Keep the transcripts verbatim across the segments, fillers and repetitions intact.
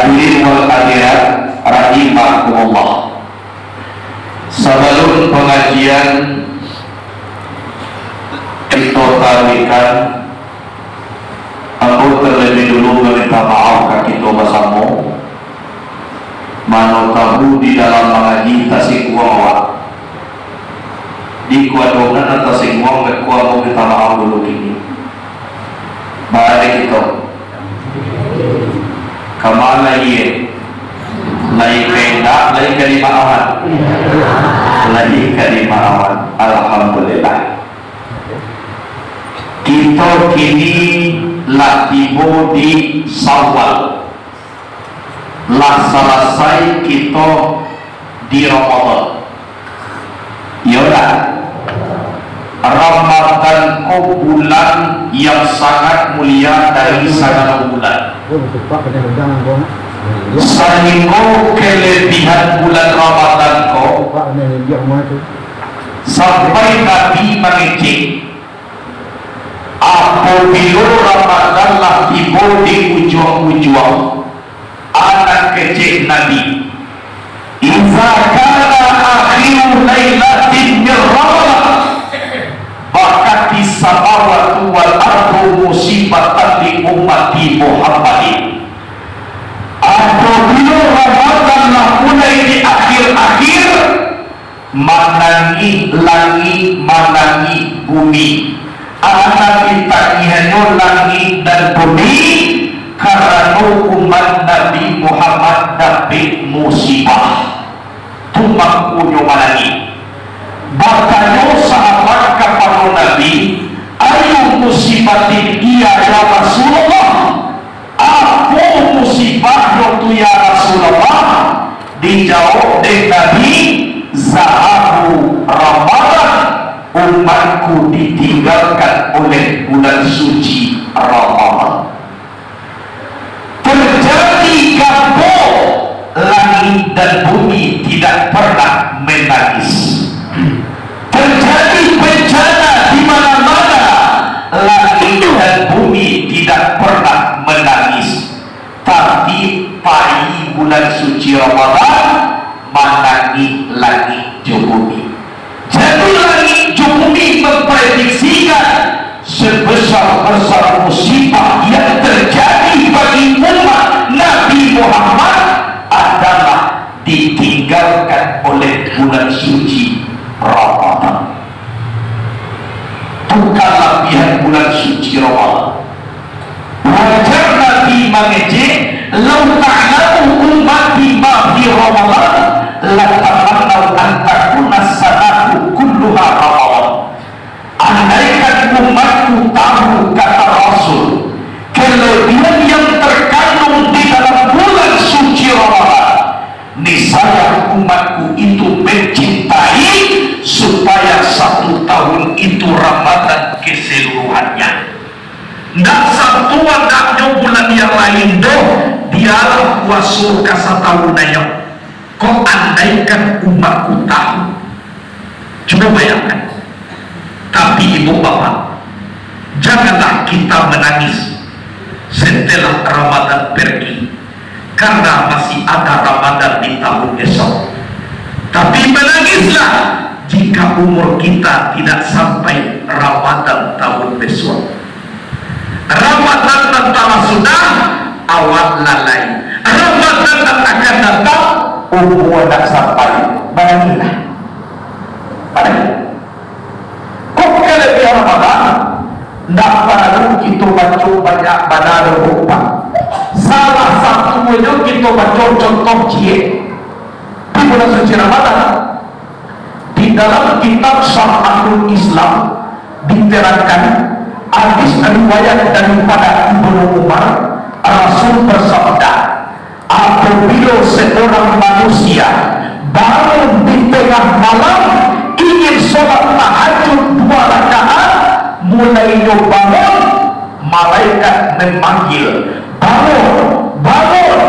Hadirin wal hadirat rahimakumullah. Sabalun pangajian kito taruihkan, ambo talabiah dulu maminta maaf ka kito basamo. Mano tahu di dalam mangaji tasingguang awak. Di kuadongan nan tasingguang, beko ambo minta maaf dulu kini. Baa kito? Kama lai, lai ka indak, lai ka dimaafan. Lai ka dimaafan. Alhamdulillah. Kito kini lah tibo di Syawal. Lah salasai kito di Ramadan. Iyo ndak? Ramadan ko bulan yang sangat mulia dari sagalo bulan. Sahinggo kelebihan bulan Ramadan ko, sampai Nabi mangecek, apabilo Ramadan lah tibo di ujuang-ujuang, Anak kecek Nabi, "Iza kana akhiru lailatin min Ramadan, bakati samawatu wal ardu musibatan li ummati Muhammadin." Apabilo Ramadan lah mulai di akhir-akhir, manangih langik, manangih bumi. Alah ditangihannyo langik dan bumi, karano umat Nabi Muhammad dapek musibah. Tu mangkonyo manangih. Batanyo sahabat kapado Nabi, "Ayu musibatin iya, ya Rasulullah?" Apo musibahnyo tu, ya Rasulullah? Dijawab dek Nabi, "Zahabu Ramadan, umatku ditinggalkan oleh bulan suci Ramadan." Terjadi gambok, langit dan bumi tidak pernah menangis. Terjadi bencana di mana-mana, langit dan bumi tidak pernah menangis. Tapi pai bulan suci Ramadan, manangih langik jo bumi. Jadi langik jo bumi memprediksikan sebesar-besar musibah yang terjadi bagi umat Nabi Muhammad adalah ditinggalkan oleh bulan suci Ramadan. Tu kalabiahan bulan suci Ramadan. Wajar Nabi mangecek, "Lau ta'lamu ummati ma fi Ramadan, latamannau an takuna sanatu kulluha Ramadan." Andaikan umatku tahu, kata Rasul, kelebihan yang terkandung di dalam bulan suci Ramadan, niscaya umatku itu mencintai supaya satu tahun itu Ramadan keseluruhannya. Ndak satu agaknyo bulan yang lain doh, bialah puaso ka satahun ayo. Kok andaikan umatku tahu. Cubo bayangkan. Tapi ibu bapak, janganlah kita menangis setelah Ramadan pergi, karena masih ada Ramadan di tahun esok. Tapi menangislah jika umur kita tidak sampai Ramadan tahun besok. Ramadan nan talah sudah, awak lalai. Ramadan nan akan datang, umur ndak sampai. Manangislah. Manangih. Kok kelebihan Ramadan, ndak paralu kito baco banyak bana doh, Pak. Salah satunyo kito baco contoh ciek. Di bulan suci Ramadan, di dalam kitab Syarahul Islam diterangkan, hadis riwayat daripada Ibnu Umar, Rasul bersabda, "Apabila seorang manusia bangun di tengah malam, ingin sholat tahajud dua rakaat, mulai nyo bangun, malaikat memanggil, 'Bangun, bangun,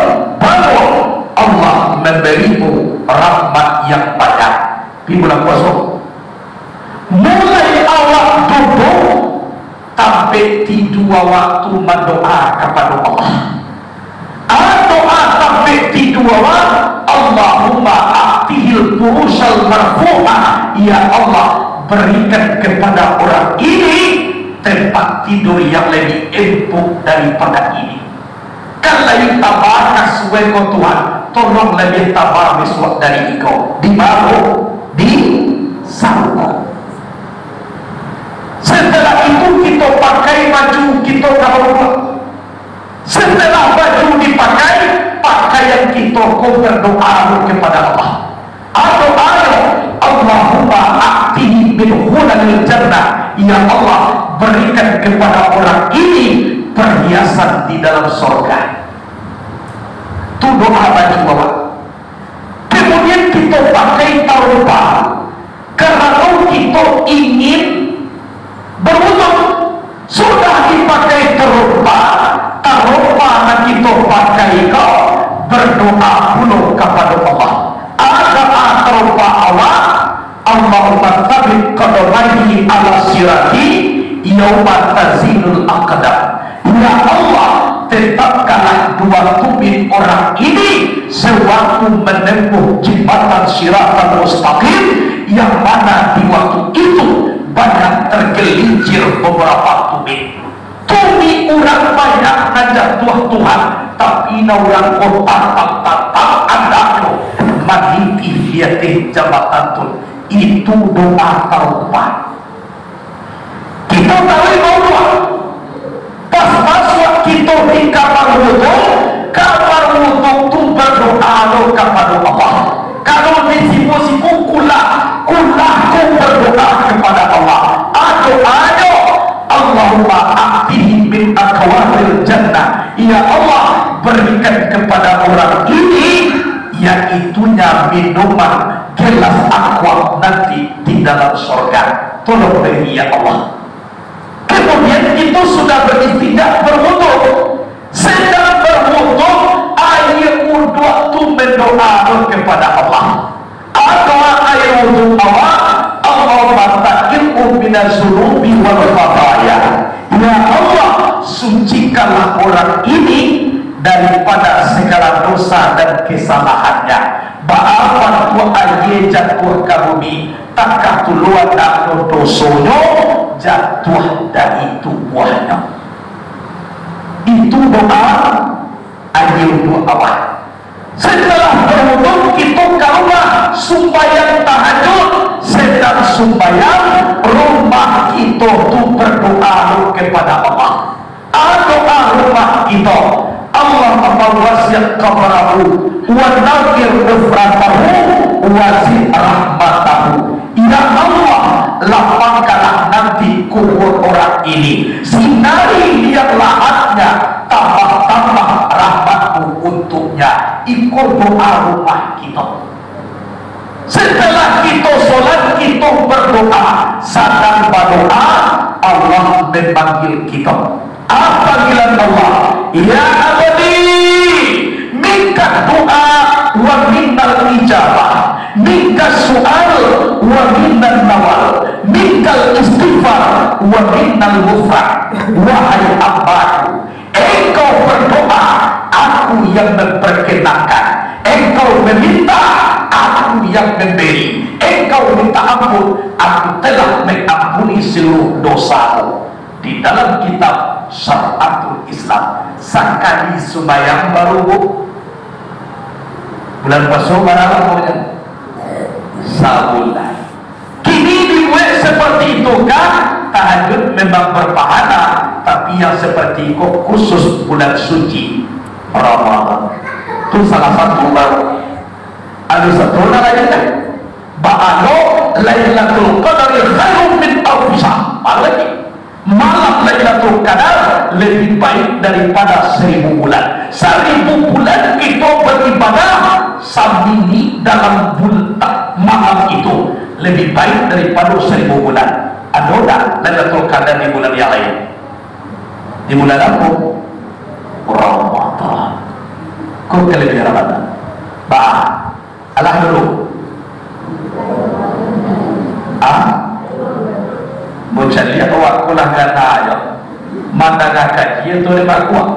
bangun!' Allah memberimu rahmat yang banyak." Di bulan puasa, mulai awak duduk, tampek tidu awak tu badoa kapado Allah. Ah, doa Allahumma a'tihil furushal marfu'ah. Ya Allah, berikan kepada orang ini tempat tidur yang lebih empuk daripada ini. Kan labiah taba kasuai ko Tuhan, tolong labiah taba misuak dari iko. Di ma? Di sarugo. Setelah itu, kito pakai baju kito ka baruak. Setelah baju dipakai, pakaian kito ko berdoa kepada Allah. Doa, Allahumma a'tihi min khulalil jannah. Ya Allah, berikan kepada orang ini perhiasan di dalam sorga. Tu doa baju awak. Kemudian kito pakai tarompa. Karano kito ingin berwudu. Sudah dipakai tarompa, tarompa nan kito pakai ko berdoa pulo kapado Allah. Doa tarompa awak, Allahumma tsabbit qadamaihi ala sirati yauma tazilul aqdam. Ya Allah, tetapkanlah dua tumit orang ini sewaktu menempuh jembatan Shiratal Mustaqim, yang mana di waktu itu banyak tergelincir beberapa tumit. Tumit urang banyak nan jatuah Tuhan, tapi nan urang ko tatap-tatap andaknyo manitih di ateh jambatan tu. Itu doa tarompa. Kito taruih bauduak. Pas masuak kito di kamar wudu, kamar wudu tu badoa lo kapado Allah. Kalau di sipo-sipo kulah, kulah tu badoa kapado Allah. Doanyo, Allahumma a'tihi min akwabir jannah. Ya Allah, berikan kepada orang ini, yaitunya minuman gelas akwab nanti di dalam sorga. Tolong beri, ya Allah. Kemudian itu sudah beristinja, berwudu. Sedang berwudu, aia wudu tu mendoa kepada Allah. Doa aia wudu awak, Allahumma tahhirhu minaz zunubi wal khataya. Ya Allah, sucikanlah orang ini daripada segala dosa dan kesalahannya. Baa tu aia jatuah ka bumi, takah tu lo andaknyo dosonyo jatuah dari tubuahnyo. Itu doa aia wudu awak. Setelah berwudu, kito ka rumah sumbayang tahajud. Sedang sumbayang, rumah kito tu berdoa kepada Allah. Doa rumah kito, Allahumma wasi' qabrahu wa nawwir hufratahu wa zi' rahmatahu. Ya Allah, lapangkanlah nanti kubur orang ini, sinari liang lahatnya, tambah-tambah rahmat-Mu untuknya. Iko doa rumah kito. Setelah kito solat, kito berdoa. Sadang badoa, Allah memanggil kito. Apa panggilan Allah? Ya abdi, minka doa wa minnal ijabah, minka sual wa minnan nawal, minkal istighfar wa minnal ghufran. Wahai hambaku, engkau berdoa, Aku yang memperkenankan. Engkau meminta, Aku yang memberi. Engkau minta ampun, Aku telah mengampuni seluruh dosamu. Di dalam kitab Syar'atul Islam, sakali sumbayang barubu, bulan puaso bara lamo? Sabulan. Kini dibuek seperti itukah? Tahajud memang berpahala, tapi yang seperti iko khusus bulan suci Ramadan. Tu salah satu baru. Ado satu nan lain kan? Baa lo Lailatul Qadar khairun min alfi syahr. Malam Lailatul Qadar lebih baik daripada seribu bulan. Seribu bulan kito beribadah, saminggu dalam bul-, malam itu lebih baik daripada seribu bulan. Ado tak Lailatul Qadar di bulan yang lain? Di bulan apa? Ramadan. Kok kelebihan Ramadan? Bah, Alah dulu. Ah? Mau caliak awak kulah gana aja. Mandangakan dia tu lima kuah.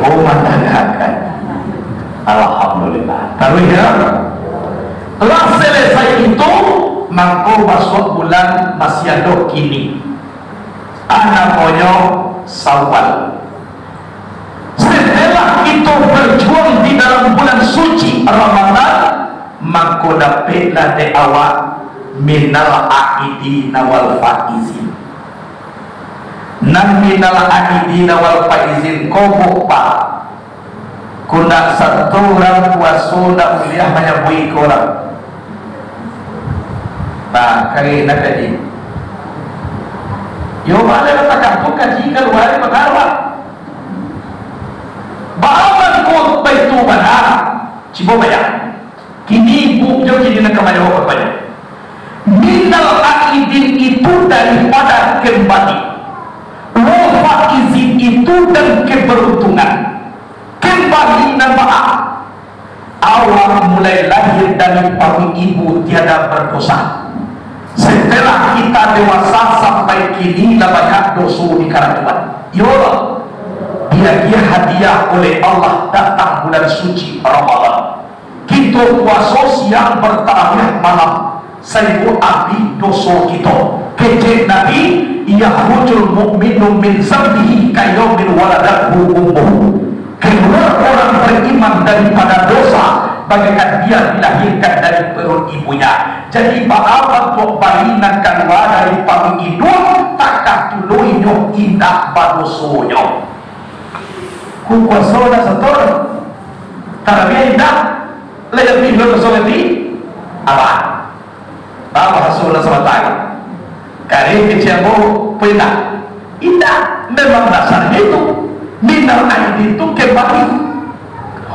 Oh, mandangakan. Alah. Taruih, yo. Lah salasai itu, mangko masuak bulan masih ado kini. A, namonyo Syawal. Setelah kito berjuang di dalam bulan suci Ramadan, mangko dapeklah dek awak minal aidina wal faizin. Nan minal aidina wal faizin ko, Pak, ko ndak sato urang puaso ndak buliah manyabuik iko urang. Nah, kari nak kaji. Yo, baa lah takah tu kaji kalua di Makassar. Baa mangko baitu bana? Cubo bayang. Kini ibu jo kini nak ka manjawab bapanjang. Minal aidin itu daripada kembali. Wa faizin itu dan keberuntungan. Kembali nan baa? Awak mulai lahir dari paruik ibu tiada berdosa. Setelah kita dewasa sampai kini lah banyak doso dikarajoan. Iyo, diagiah hadiah oleh Allah datang bulan suci Ramadan. Kito puaso siang, bertarawih malam, saibo abih doso kito. Kecek Nabi, "Yakhrujul mu'minu min zambihi kayaumin waladathu ummuh." Keluar orang beriman daripada dosa bagaikan dia dilahirkan dari perut ibunya. Jadi, baa bantuak bayi nan kalua dari paruik induak, takah tu lo inyo indak badosonyo. Ku puaso dak sator, tarawih indak, lah jadi lo doso lagi. Apa? Baa bahaso lah sabanta ko. Kari kecek ambo, pun indak? Indak. Memang dasarnyo itu. Minal aidin tu kembali.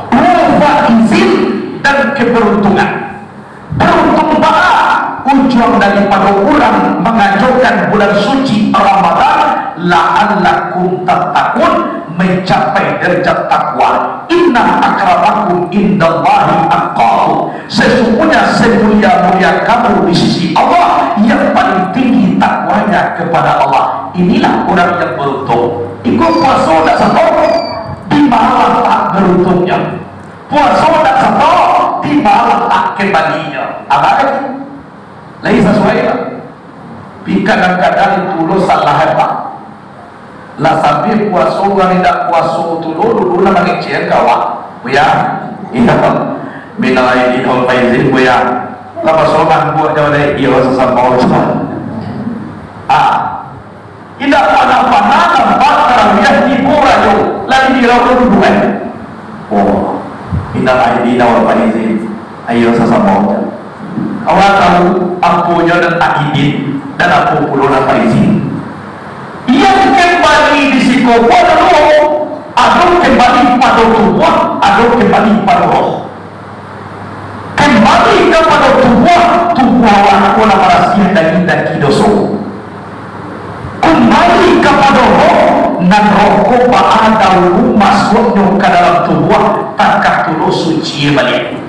Wa faizin dan keberuntungan. Beruntung baa ujuang daripado urang mangajokan bulan suci Ramadan, la'allakum tattaqun, mencapai derajat takwa. Inna akramakum indallahi atqakum. Sesungguhnya semulia-mulia kamu di sisi Allah yang paling tinggi takwanya kepada Allah. Inilah orang yang beruntung. Iko puaso dak sator, di ma latak beruntungnyo? Puaso dak sator, di ma latak kembalinyo? Alah, lai sasuai lah. Pi kadang-kadang itu lo salah, Pak. Lah sampai puaso, urang indak puaso tu lo, dulu lah mangecek ka awak. Buya, iyo, minal aidin wal faizin, Buya. Lah basolah buah jauh dari iyo sasamo. Ah, indak panah-panah nampak tarawih tibo rajo, lah di rau dudukan. Oh, minal aidin wal faizin. Ayo sasamo. Awak tahu aponyo nan aidin, dan apo pulo nan faizin. Yang kembali di siko ko ado duo, ado kembali pado tubuah, ado kembali pado roh. Kembali kapado tubuah, tubuah awak ko lah barasiah dari daki doso. Kumbali kapado roh, nan roh ko baa dahulu masuaknyo ka dalam tubuah, takah tu lo suci baliak.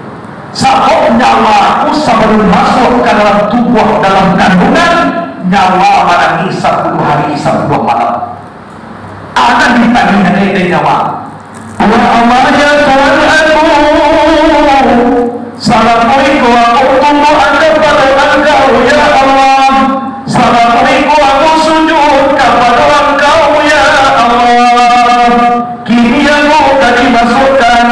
Sabab nyawa ko sabalun masuak ka dalam tubuah dalam kandungan, nyawa manangih sapuluah hari sapuluah malam. Anak ditangih dek nyawa. Ya Allah, ya Tuhan aku, salamo iko aku tumbuah kapado Angkau, ya Allah. Salamo iko aku sujud kapado Angkau, ya Allah. Kini aku ka dimasukkan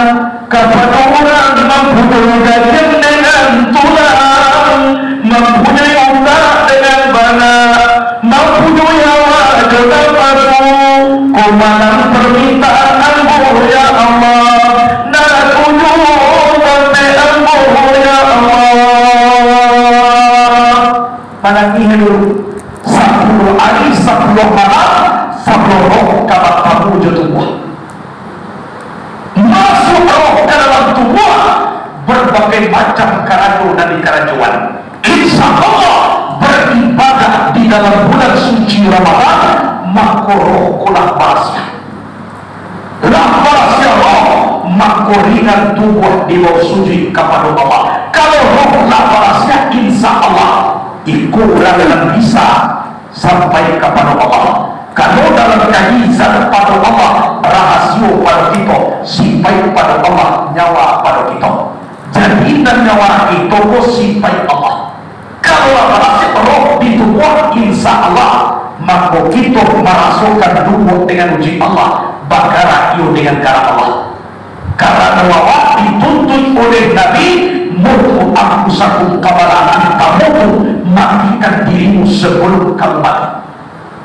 kapado urang mampunyoi dagiang dengan tulang, mampunyoi utak dengan banak, mampunyoi awak jo napasu, ko malam permintaan ambo, ya Allah, nak tuju tampek ambo, ya Allah. Manangih dulu, sapuluah hari, sapuluah malam, sapuluah roh ka batamu jo tubuah. Masuak roh ka dalam tubuah, berbagai macam karajo nan dikarajoan. Insya Allah, beribadah di dalam bulan suci Ramadan, mako roh ko lah barasiah. Lah barasiah roh, mako ringan tubuah dibao sujuik kapado Allah. Kalau roh lah barasiah, insya Allah, iko urang nan bisa sampai kapado Allah. Karano dalam kaji zat pado Allah, rahasio pado kito, sipaik pado Allah, nyawa pado kito. Jadi, nan nyawa kito ko sipaik Allah. Kalau lah barasik roh di tubuah, insya Allah, mako kito marasokan duo dengan uji Allah, bagarak iyo dengan karak Allah. Karano awak dituntuik oleh Nabi, "Mutu anfusakum qabla an tamutu," matikan dirimu sabalun kamu mati.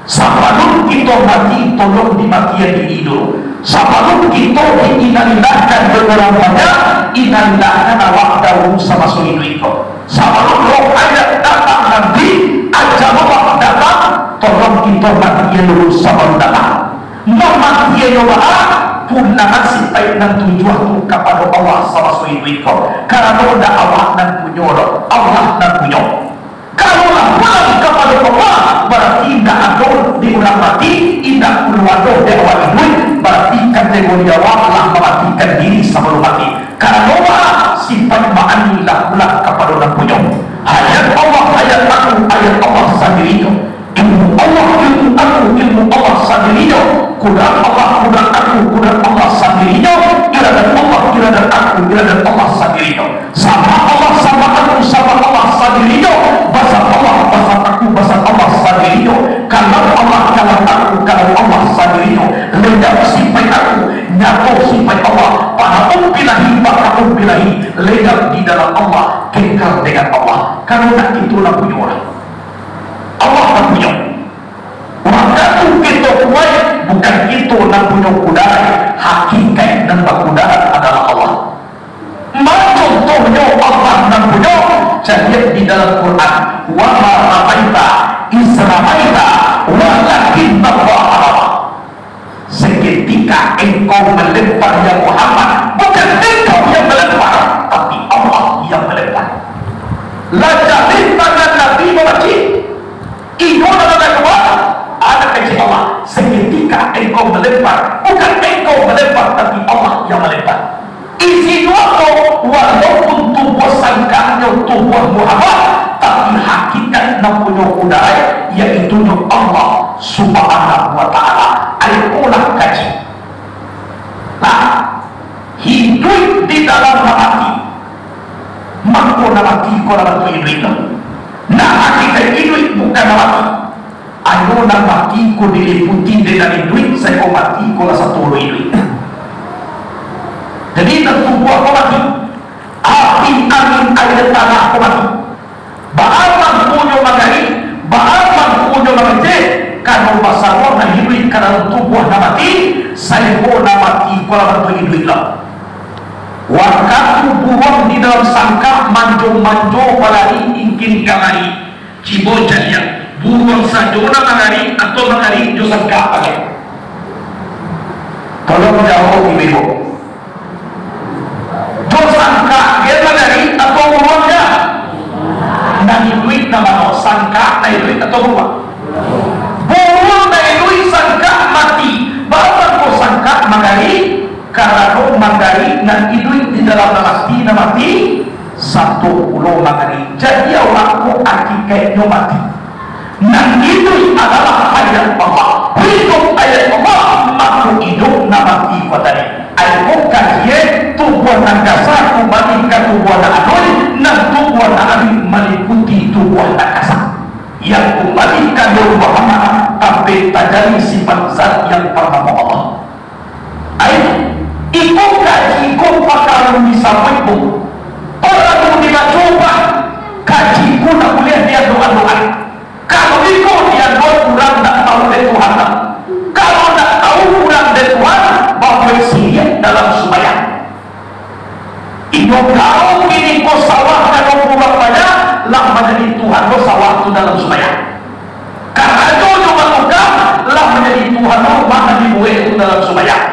Sabalun kito mati, tolong dimatian diri dulu. Sabalun kito diinalilahkan jo urang banyak, inalilahkan awak dahulu samaso iduik ko. Sabalun roh ayat datang nanti, ajalullah datang, tolong kito matian dulu sabalun datang. Mamatiannyo baa, pulangan sipaik nan tujuah tu kapado Allah samaso iduik ko. Karano ndak awak nan punyo doh, Allah nan punyo. Kalau lah pulang kapado Allah, bararti indak ado di urang mati, indak pulo ado di awak iduik, bararti kategori awak lah mamatikan diri sabalun mati. Karano baa, sipaik ma'ani lah pulang kapado nan punyo. Ayat Allah, ayat aku, ayat Allah sandirinyo. Ilmu Allah, ilmu aku, ilmu Allah sandirinyo. Kudrat Allah, kudrat aku, kudrat Allah sandirinyo. Iradat Allah, iradat aku, iradat Allah sandirinyo. Sama Allah, sama aku, sama Allah sandirinyo. Basa Allah, basa aku, basa Allah sandirinyo. Kalam Allah, kalam aku, kalam Allah sandirinyo. Lenyap sipaik aku, nyato sipaik Allah. Panaum bilahi, panaum bilahi. Lenyap di dalam Allah, kekal dengan Allah. Karano nak itulah punyo urang. Allah nan punyo. Wakatu kito kuwaik, bukan kito nan punyo kudarat, hakikaik nan bakudarat adalah Allah. Ma contohnyo Allah nan punyo, caliak di dalam Quran, "Wa ma ramaita iz ramaita, walakinnallaha rama." Seketika engkau melempar, ya Muhammad, bukan engkau yang melempar, tapi Allah yang melempar. Lah jaleh tangan Nabi mamacik. Inyo nan manggaduah, anak kecil Allah. Seketika engkau melempar, bukan engkau melempar, tapi Allah yang melempar. Isinyo apo? Walaupun tubuah sangkanyo tubuah Muhammad, tapi hakikat nan punyo kudarat, yaitunyo Allah Subhanahu wa Ta'ala. Ayo ulah kaji. Nah, hiduik di dalam nan mati. Mako nan mati ko lah bantuak iduik tu. Nah, hakikat iduik bukan nan mati. Ayo nan mati ko diliputi dek nan iduik, saiko mati ko lah satu lo iduik. Jadi, nan tubuah ko mati. Api, angin, aia, tanah ko mati. Baa mangkonyo manggarik, baa mangkonyo mangecek, karano basaro nan iduik ka dalam tubuah nan mati, sainggo nan mati ko lah bantuak iduik lah. Wakatu buruang di dalam sangkak manjo-manjo balari ingin ka lari, cubo caliak, buruang sajo nan manggarik atau manggarik jo sangkak bagai? Tolong jawab, Ibu-ibu. Jo sangkak, den manggarik atau buruang, yo? Nan iduik nan mano, sangkak nan iduik atau buruang? Buruang nan iduik, sangkak mati. Baa mangko sangkak manggarik? Karano manggarik nan iduik di dalam nan mati, nan mati sato pulo manggarik. Jadi, awak ko akikaiknyo mati. Nan iduik adalah ayat Allah, hiduik ayat Allah, mako iduik nan mati ko tadi. Ai ko kaji, tubuah nan kasa kumbali ka tubuah nan aluih, nan tubuah nan aluih maliputi tubuah nan kasa. Yang kumbali ka Nur Muhammad, tapi tajadi sifat zat yang parnamo Allah. Ai, iko kaji ko paralu disabuik, Bu. Paralu dibaco, Pak. Kaji ko ndak buliah diadoan-adoan. Kalau iko diadoan, urang ndak tahu dek Tuhan lah. Kalau ndak tahu urang dek Tuhan, babuek siriah dalam sumbayang. Inyo tahu kini ko sawah ka dua puluah banyak, lah manjadi Tuhan lo sawah tu dalam sumbayang. Karajo jo batukang, lah manjadi Tuhan lo rumah nan dibuek tu dalam sumbayang.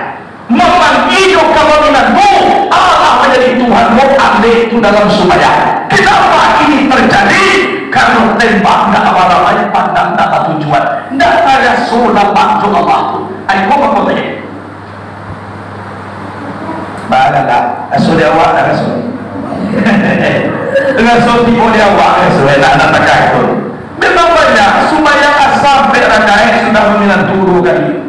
Mamanggie jo ka minantu, alah manjadi Tuhan lo alek tu dalam sumbayang. Kenapa ini terjadi? Karano tembak ndak barabai, pandang ndak batujuan, ndak taraso lamak jo Allah tu. Ai ko mako tadi. Baa lah, raso di awak, raso. Raso tibo di awak, raso enak nak tagak tu. Memang banyak sumbayang Sampai rakaat sudah maminantu duo kali.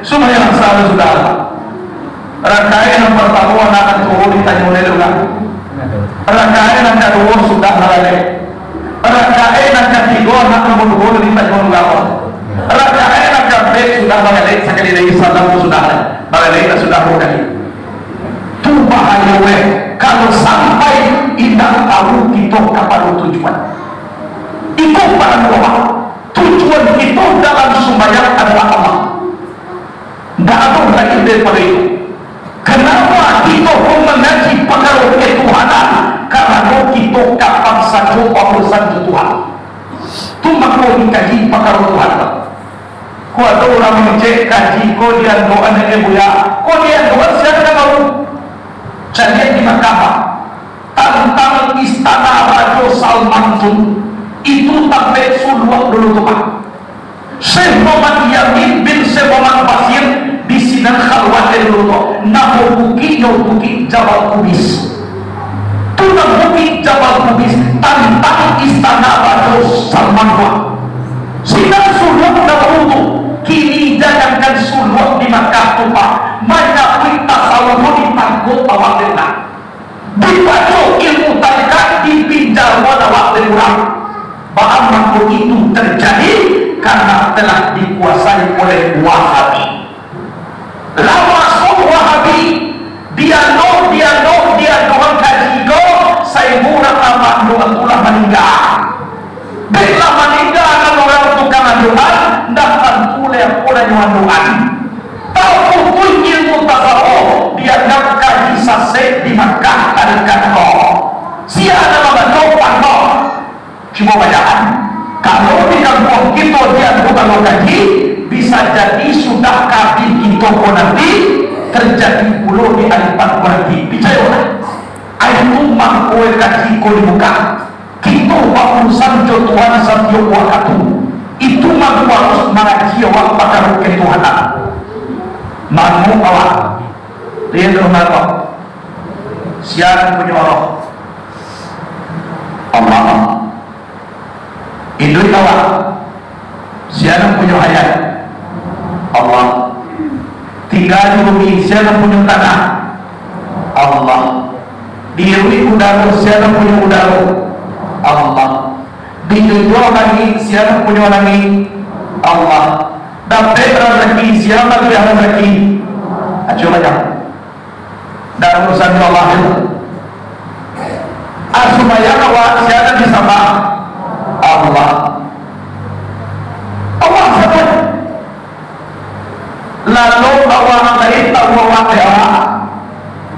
Sumbayang sahar sudah. Rakaat nan partamo anak nan tuo ditanyo dek urang. Rakaat nan kaduo sudah balalek. Rakaat nan katigo anak nomor duo ditanyo dek urang. Rakaat nan kaampek sudah balalek sakali lai salam tu sudah. Balalek lah sudah duo kali. Tu bahayo, eh, kalau sampai indak tahu kito kapado tujuan. Iko parangai Allah. Tujuan kito dalam sumbayang adalah Allah. Ndak ado lain daripado itu. Kenapa kito pun mangaji pakaro ketuhanan? Karano kito kapan sajo baurusan jo Tuhan. Tu mako dikaji pakaro Tuhan. Ko ado urang mangecek kaji ko di andokan dek buya. Ko di andokan sia nan tahu? Caliak di Makkah, tantang istana Rajo Salman tu, itu tampek suluak dulu tu, Pak. Syekh Muhammad Yamin bin Syekh Muhammad Basir di sinan khalwat dulu tu. Namo bukiknyo Bukik Jabal Kubais. Tu nan Bukik Jabal Kubais, tantang istana Rajo Salman tu. Sinan suluak dahulu tu, kini jangankan suluak di Makkah tu, Pak, manyabuik tasawuf di pangko awak dengar. Dibaco ilmu tarikat, dipinjaro awak dek urang. Baa mangko itu terjadi? Karena telah dikuasai oleh Wahabi. Lah masuak Wahabi, dialog, dialog, dialog kaji ko, sainggo urang nan mandokan tu lah maningga. Dek lah maningga kan urang tukang andokan, ndak tantu lai apo nan nyo andokan. Taputuih ilmu tasawuf, dianggap kaji sasek di Makkah tarikat ko. Sia nan mambaco pangko. Cubo bayangkan, kalau di kampuang kito dianggap kalau kaji, bisa jadi sudah kabih kito ko nanti, terjadi pulo di Alifan ko nanti. Picayolah, ari tu mangko kaji ko dibuka. Kito baurusan jo Tuhan satiok wakatu. Itu mangko harus mangaji awak pakaro ketuhanan. Mangko awak, dia tu mangko. Sia nan punyo roh? Allah. Iduik awak? Sia nan punyo hayat? Allah. Tingga di bumi, sia nan punyo tanah? Allah. Diiruik udaro, sia nan punyo udaro? Allah. Dijunjuang langik, sia nan punyo langik? Allah. Dapek razaki, sia nan agiah razaki? Acuah banyak. Ndak urusan jo Allah tu. Ah, sumbayang awak, sia nan disambah? Allah. Allah sajo. Lalu awak lai tahu awak dek awak?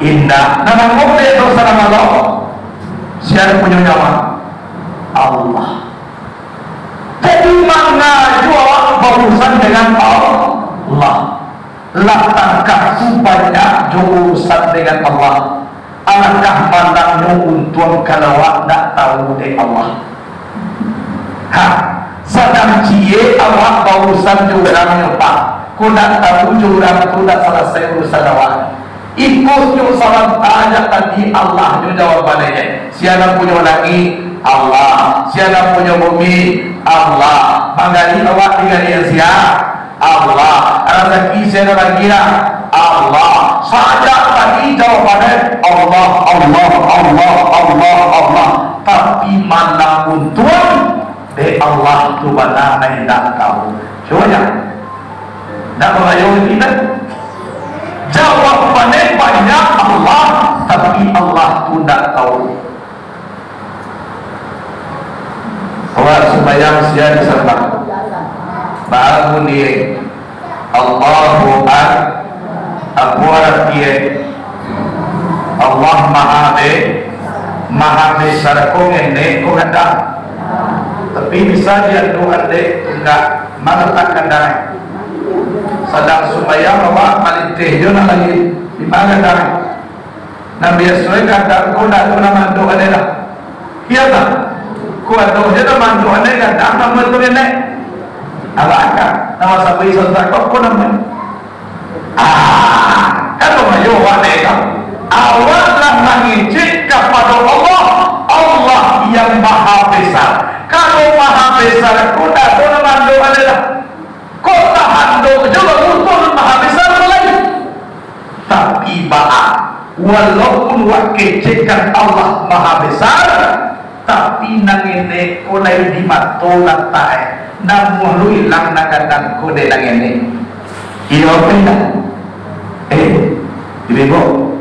Indak. Nan anggok dek dosa nan Allah? Sia nan punyo nyawa? Allah. Jadi, manga jo awak baurusan dengan Allah. Lah takah tu banyak jo urusan dengan Allah. Alangkah malangnyo untuang kalau awak ndak tahu dek Allah. Ha, sadang ciek awak baurusan jo urang nyo, Pak. Ko ndak tahu jo urang tu ndak salasai urusan awak. Ikutnyo sabanta aja tadi Allah nyo jawabannyo. Sia nan punyo langik? Allah. Sia nan punyo bumi? Allah. Manggali awak digalian sia? Allah. Razaki sia nan agiah? Allah. Sajak tadi jawabannyo Allah, Allah, Allah, Allah, Allah. Tapi malang untuang dek Allah tu bana nan indak tahu. Cubo nyo. Ndak bahayo kito. Jawabannyo banyak Allah, tapi Allah tu ndak tahu. Awak sumbayang sia disambah? Bangun diri. Allahu Ak-, Apo arati e? Allah Maha Be-, Maha Besar ko ngenek ko gadang. Tapi bisa dianduan dek tunggak, ma latak gadang e? Sadang sumbayang awak malinteh jo nan lain, di ma gadang e? Nan biaso e gadang ko ndak ado nan manduak e lah. Iyo tak? Ko ado se nan manduak e gadang, namo tu ngenek. Alah kan? Namo sabuik sontak ko, ko namo e? Ah, kan bamayo awak dek kan? Awak lah mangecek kapado Allah, Allah yang Maha Besar. Kalau Maha Besar ko ndak Walaupun wak kecekkan Allah Maha Besar, tapi nan enek ko lai di mato latak, namuah lu ilang nan gadang ko dek nan enek. Iyo apo indak? Eh, ibu-ibu.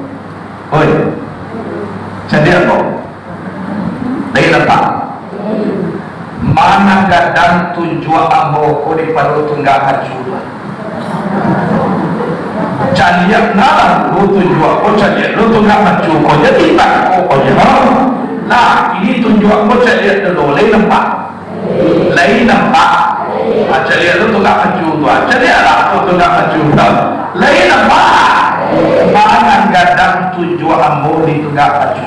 Oi. Cadiak ko. Lai nampak? Ma nan gadang tunjuak ambo ko di pado tunggak macu tu. Caliak nah lu tunjuak ko, caliak lu tunggak macu ko, jadi tak ko ko je. Nah, ini tunjuak ko caliak dulu, lai nampak? Lai nampak? Ah, caliak lu tunggak macu tu, ah, caliak lah ko tunggak macu tu. Lai nampak? Ma nan gadang tunjuak ambo di tunggak macu.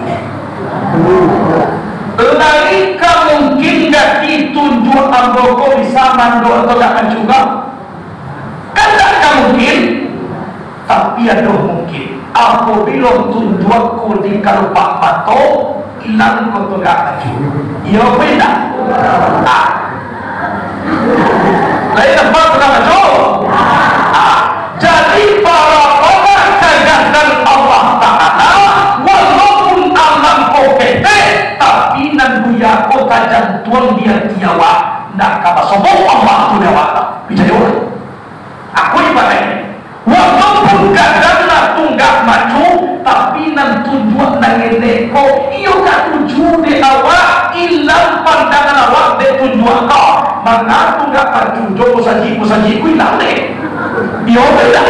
Lai ka mungkin gati tunjuak ambo ko bisa mandok atau dak mancuba? Kan dak ka mungkin. Tapi ado mungkin, apabilo tunjuak ko di kalupak mato, ilang ko tunggak macu. Iyo ko indak? Ah. Lai nampak tunggak macu? Ah. Jadi, barapolah kagadang Allah Ta'ala, walaupun alam ko ketek, tapi nan buya ko tajantuang di ati awak, ndak ka basobok Allah tu di awak. Picayo? Aku ibaratnyo, walaupun gadang lah tunggak macu, tapi nan tunjuak nan enek ko, iyo ka tuju dek awak, ilang pandangan awak dek tunjuak ko. Manga tunggak macu jo musajik-musajik ko ilang dek. Iyo indak?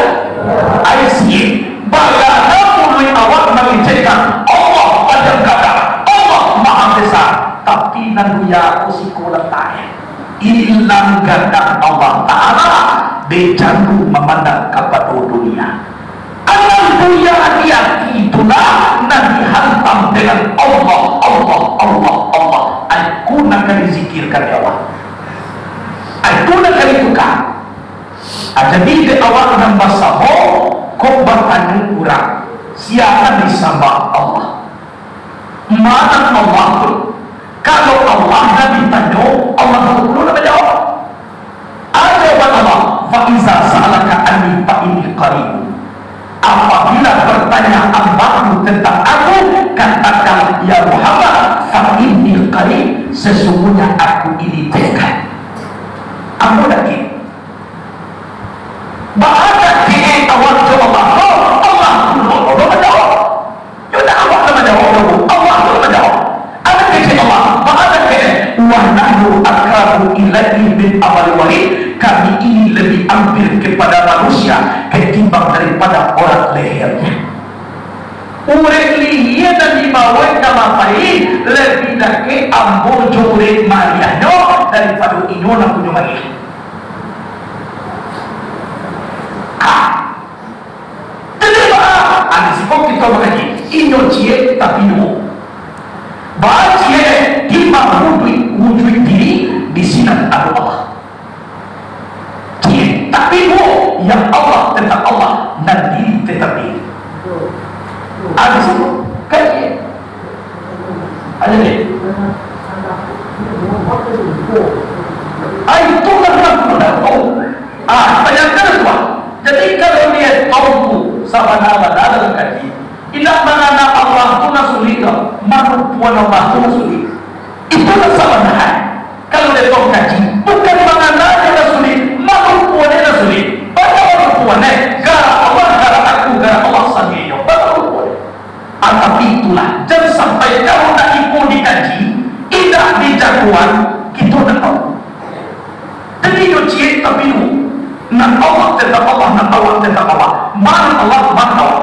Ai siek, bagana muluik awak mangecekkan Allah Panjang Gadang, Allah Maha Besar, tapi nan buya ko siko latak. Ilang gadang Allah Ta'ala, bacandu mamandang kapado dunia. Alam buya di ati itulah nan dihantam dengan Allah, Allah, Allah, Allah. Ai ko nan ka dizikirkan dek awak. Ai ko nan ka ditukar. Ah, jadi dek awak nan basamo, kok batanyo urang, sia nan disambah Allah? Ma nan Allah tu? Kalau Allah nan ditanyo, Allah tu pulo nan manjawab. Jawaban Allah, "Fa iza sa'alaka anni fa inni qarib." Apabila bertanya hambaku tentang Aku, katakanlah, ya Muhammad, "Fa inni qarib, sesungguhnya Aku ini dekat." Ambo dakek. Baa dakek awak jo Allah tu, Allah tu nan manjawab. Yo ndak awak nan manjawab doh, Allah tu nan manjawab. Ado kecek Allah, baa dakek, "Wa nahnu aqrabu ilaihi min hablil warid." Kami ini lebih ampir kepada manusia ketimbang daripada urat lehernya. Urat lihia nan dibawa ka mapai lebih dakek ambo jo urat mariahnyo daripado inyo nan punyo mariah. Ah. Jadi baa? Ah, di siko kito mangaji. Inyo ciek tapi duo. Baa ciek? Di mawujuik, wujuik diri, di sinan ado Allah. Ciek tapi duo, yang Allah tetap Allah, nan diri tetap diri. Ah, di siko kan ciek. Aja deh. Ah, itu lah aku dah tahu. Ah, bayangkan tuan. Jadi kalau dia tahu tu, sabana-bana dalam kaji, indak mangana Allah tu nan sulik doh, manupuan Allah tu nan sulik. Itu lah sabana. Kalau dia tahu kaji, bukan mangana dia nan sulik, manupuan dia nan sulik. Banyak manupuan eh, gara Allah, gara aku, gara Allah sandiri. Banyak manupuan. Ah, tapi itulah, jan sampai kalau ndak iko dikaji, indak dijagoan, kito ndak tahu. Jadi, iyo ciek tapi duo. Nan Allah tetap Allah, nan awak tetap awak. Ma nan Allah, ma nan awak.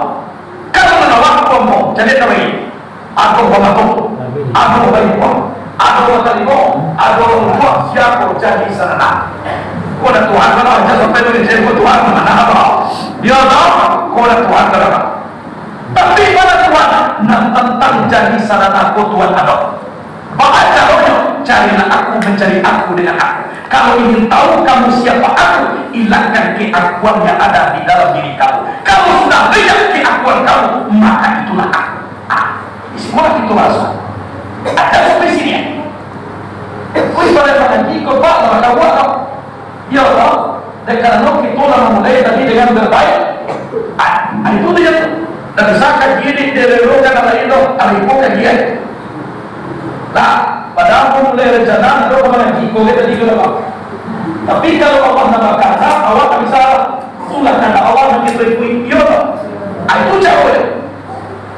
Kalau nan awak, kumpul, jadi tahu ini. Ado bamato, ado baikuang, ado batalingo, ado bamuko, sia ko jadi sarana. Ko nan Tuhan, kalau aja sampai mangecek ko Tuhan, ma nan ado? Iyo toh, ko nan Tuhan, kalau Tapi bana Tuhan, nan tantang jadi sarana ko Tuhan ado. Baa caronyo? Carilah Aku, mancari Aku dengan Aku. Kalau ingin tahu kamu siapa Aku, ilangkan keakuan yang ada di dalam diri kamu. Kalau sudah lenyap keakuan kamu, maka itulah Aku. Ah, di sikolah itu masuk. Ada sampai sini ya? Wih, pada lagi kau pak, lah kawan tau. Iyo toh, dek karano kito lah mamulai tadi dengan berbaik. Ah, ah, itu tu je tu. Ndak bisa kaji Jadi, dia rero ka nan lain tu, ari ko kaji ai. Nah, padahal ko mulai rencana, nak ka mangaji ko tadi ko, Bang. Tapi, kalau Allah nan bakahandak, awak tak bisa. Itulah kandak Allah nan kito ikuik, iyo tak? Ah, itu caro dia.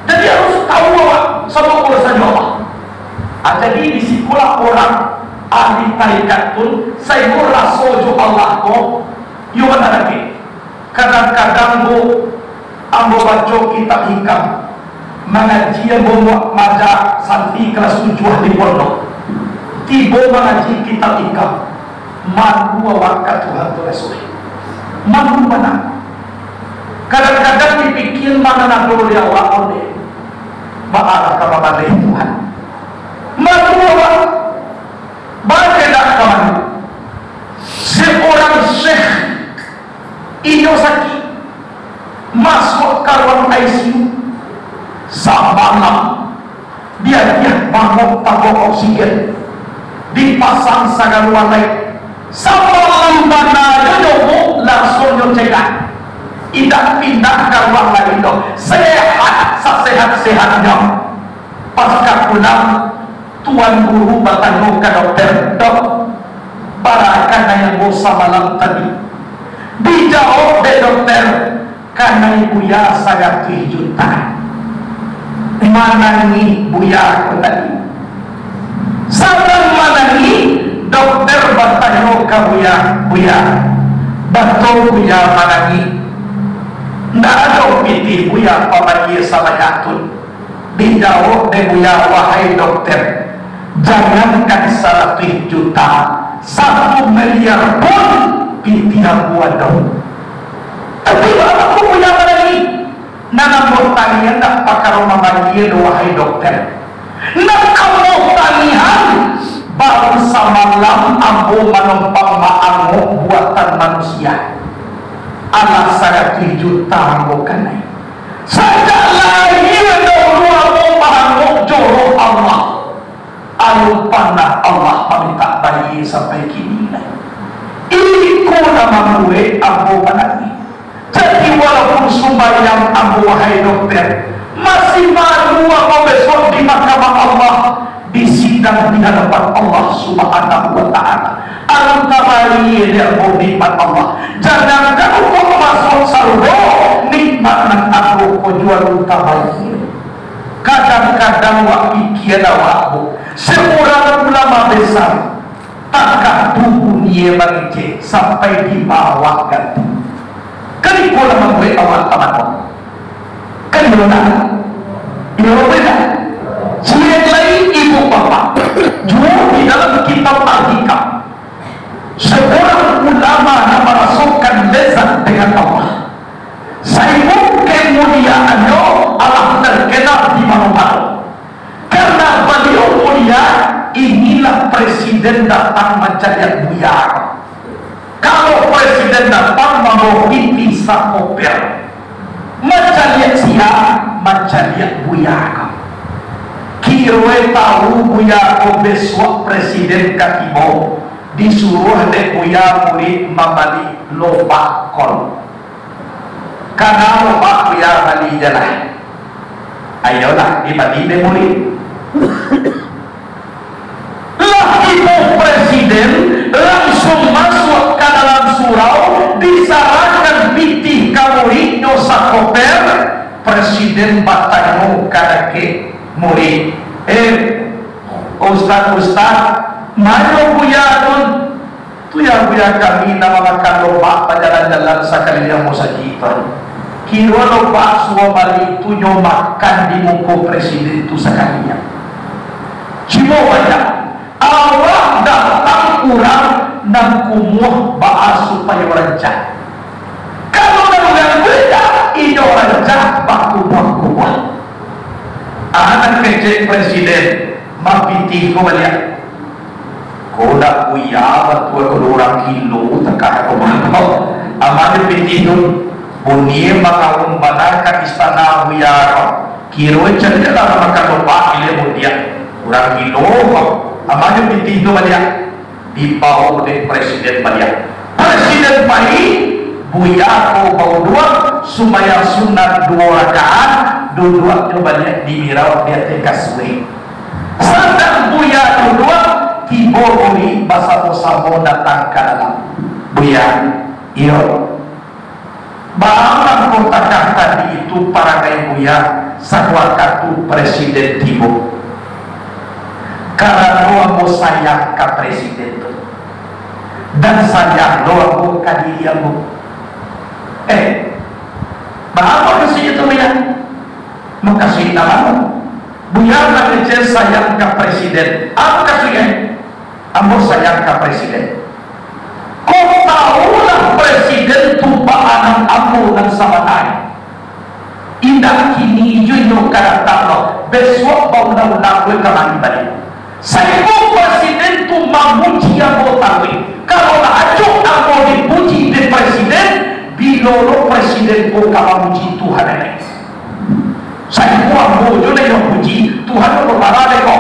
Jadi, harus tahu awak samo urusan Allah. Ah, jadi, di sikolah urang ahli tarikat tu, sainggo raso jo Allah ko, iyo bana lagi. Kadang-kadang, Bu, ambo baco kitab Hikam, mangaji ambo ma-, maajak santri kalas tujuah di pondok. Tibo mangaji kitab Hikam, malu awak ka Tuhan tu rasoe. Malu bana. Kadang-kadang dipikia mananado di awak onde. Baa ka babaleh Tuhan. Malu awak. Bakendak ka malu. Seorang syekh, inyo sakik, masuak ka ruang I C U, samalam diagiah banguak tabung oksigen, dipasang sagalo alai, samalam bana jo nyo langsuang nyo cegak, indak pindah ka ruang lain doh, sehat sasehat-sehatnyo. Pas ka pulang, Tuan Guru batanyo ka dokter, "Dok, bara kanai ambo samalam tadi?" Dijawab dek dokter, "Kanai Buya saratuih juta." Manangih Buya ko tadi. Sadang manangih, dokter batanyo ka Buya, "Buya, batua Buya manangih? Ndak ado pitih Buya pabayia sabanyak tu?" Dijawab dek Buya, "Wahai dokter, jangankan saratuih juta, satu miliar pun pitih ambo ado." Tapi baa mangko Buya manangih? Nan ambo tangihan ndak pakaro mabayia doh, wahai dokter. Nan ambo tangihan, baru samalam ambo manumpang maangok buatan manusia. Alah, saratuih juta ambo kanai. Sajak lahia daulu ambo maangok jo roh Allah. Alun panah Allah mamintak bayia sampai kini lai. Iko nan mambuek ambo manangih. Jadi, walaupun sumbayang ambo, wahai dokter, masih malu ambo besok di mahkamah Allah, di sidang di hadapan Allah Subhanahu wa Ta'ala. Alun tabayia dek ambo nikmat Allah. Jangankan untuak masuak sarugo, nikmat nan ado ko juo alun tabayia. Kadang-kadang wak pikia awak, Bu, seurang ulama besar, takah tu bunyi mangecek sampai di bawah gati. Kan iko lah mambuek awak tamakua. Kan iyo ndak? Iyo ndak? Ciek lai, Ibu Bapak, juo di dalam kitab Al-Hikam, seorang ulama nan marasokan lezat dengan Allah. Sainggo kemuliaannyo alah terkenal di mano-mano. Karena baliau mulia, inilah presiden datang mancaliak Buya. Kalau presiden datang mambawa pitih sakoper, mancaliak sia, mancaliak Buya. Kiroe tahu Buya ko besuak presiden ka tibo, disuruah dek Buya murid mambali lobak kol. Kana lobak Buya bali je lah. Ayolah, dibali dek murid. Lah tibo presiden, langsuang masuak ka dalam surau, disarahkan pitih ka muridnyo sakoper. Presiden batanyo ka dakek murid, "Eh, ustaz-ustaz, ma nyo Buya tu?" "Tu yo, Buya, kami nan mamakan lobak bajalan-jalan sakaliliang musajik tu. Kiro lobak suo bali tu nyo makan di muko presiden tu sakalian." Cubo bana, awak datang urang nan kumuah, baa supayo rancak? Kalau nan urang beda, inyo rancak bakumuah-kumuah. Ah, nan kecek presiden, "Ma pitih ko baliak?" "Ko dak Buya batua ko, urang gilo takah ko mako. Amanyo pitih tu, bunyi mangaun bana ka istana Buya ko. Kiro caliaklah makan lobak ilia mudiak. Urang gilo ko. Amanyo pitih tu baliak." Dibawo dek presiden baliak. Presiden pai, Buya ko bauduak, sumbayang sunat duo rakaat, duduaknyo baliak di mirau di ateh kasuik. Sadang Buya duduak, tibo murid basamo-samo datang ka dalam. "Buya." "Iyo." "Baa mangko takah tadi itu parangai Buya, sawakatu Presiden tibo?" "Karano ambo sayang ka Presiden tu, dan sayang lo ambo ka diri ambo." "Eh, baa mukasuiknyo tu, Buya?" "Mukasuik nan ma?" "Buya mangecek sayang ka Presiden." "Apo mukasuiknyo?" "Ambo sayang ka Presiden." "Kok tahulah Presiden tu baa nan ambo nan sabananyo?" "Indak kini juo inyo ka datang lo, bisuak baundang-undang gue ka mari baliak. Sainggo Presiden tu mamuji ambo taruih. Kalau lah acok ambo dipuji dek Presiden, bilo lo Presiden ko ka mamuji Tuhan lai? Sainggo ambo jo nan inyo puji, Tuhan ko marah dek ko.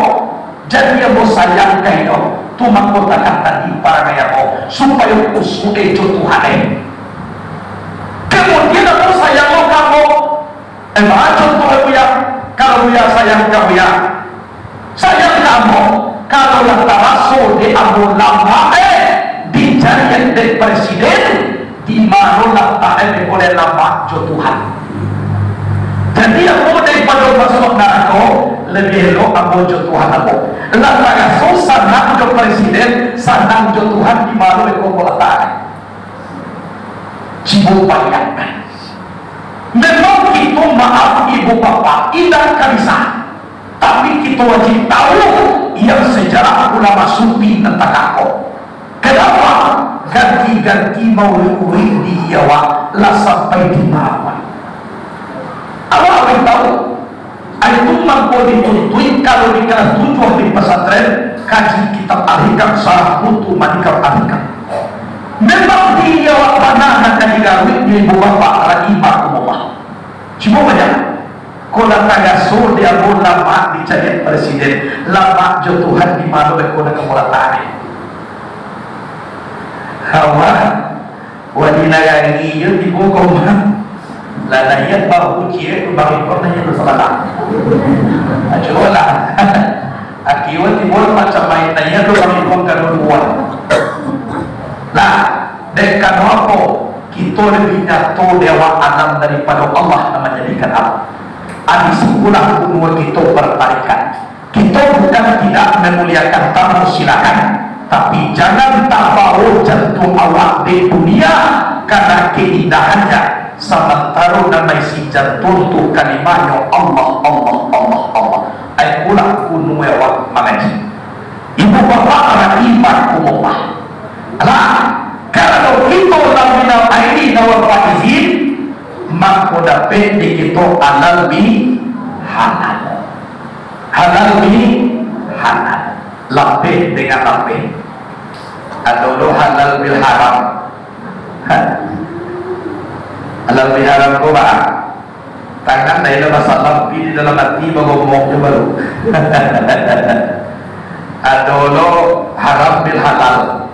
Jadi ambo sayang ka inyo, tu mangko takah tadi parangai ambo, supayo kusuik jo Tuhan lai. Kamudian ambo sayang lo ka ambo." "Eh, baa contoh, Buya, kalau Buya sayang ka Buya?" "Sayang ka ambo, kalau lah taraso dek ambo lamak, eh, dijariak dek Presiden, di mano lah taek oleh lamak jo Tuhan. Jadi ambo daripado masuak narako, labiah elok ambo jo Tuhan ambo. Lah taraso sanang jo Presiden, sanang jo Tuhan, di mano iko ambo lah taek?" Cubo bayangkan. Memang kito, maaf ibu bapak, indak ka bisa. Tapi kito wajib tahu yang sejarah ulama sufi nan takah ko. Kenapa? Ganti-ganti maulid-maulid di Jawa lah sampai di Marawi. Awak tahu? Ari tu mangko dituntuik, kalau di kalas tujuah di pasantren, kaji kitab Al-Hikam, sarah Putu Manikam Al-Hikam. Memang di awak bana nan ka digaruik di ibu bapak, rahimakumullah. Cubo baja, ko lah taraso di ambo lamak dicaliak Presiden, lamak jo Tuhan di mano beko nan ka mulataan. Awak Wali nagari iyo tibo ka umah. Lah naiak bahu ciek tu bang Ipon naiak tu sabalah. Cubolah. Akiwan tibo macam main naiak tu bang Ipon ka dua-dua. Lah, dek kano apo? Kito labiah nyato di awak alam daripado Allah nan manjadikan alam. Adi sikulah umua kito bartarikat. Kito bukan tidak memuliakan tamu, silakan, tapi jangan tabawo jantuang awak di dunia, karena keindahannya, samantaro nan maisi jantuang tu kalimahnyo Allah, Allah, Allah, Allah. Ai pulang kunuai awak mangaji. Ibu bapak rahimakumullah. Alah, kalau kito laminal aini nawal faizin, mako dapek di kito alal bi halal. Halal bi halal. Lapeh dengan lapeh. Ado lo halal bil haram. Halal bil haram ko ba? Tangan dah ilah basalam, pi di dalam ati bagomong jo baru. Ado lo haram bil halal.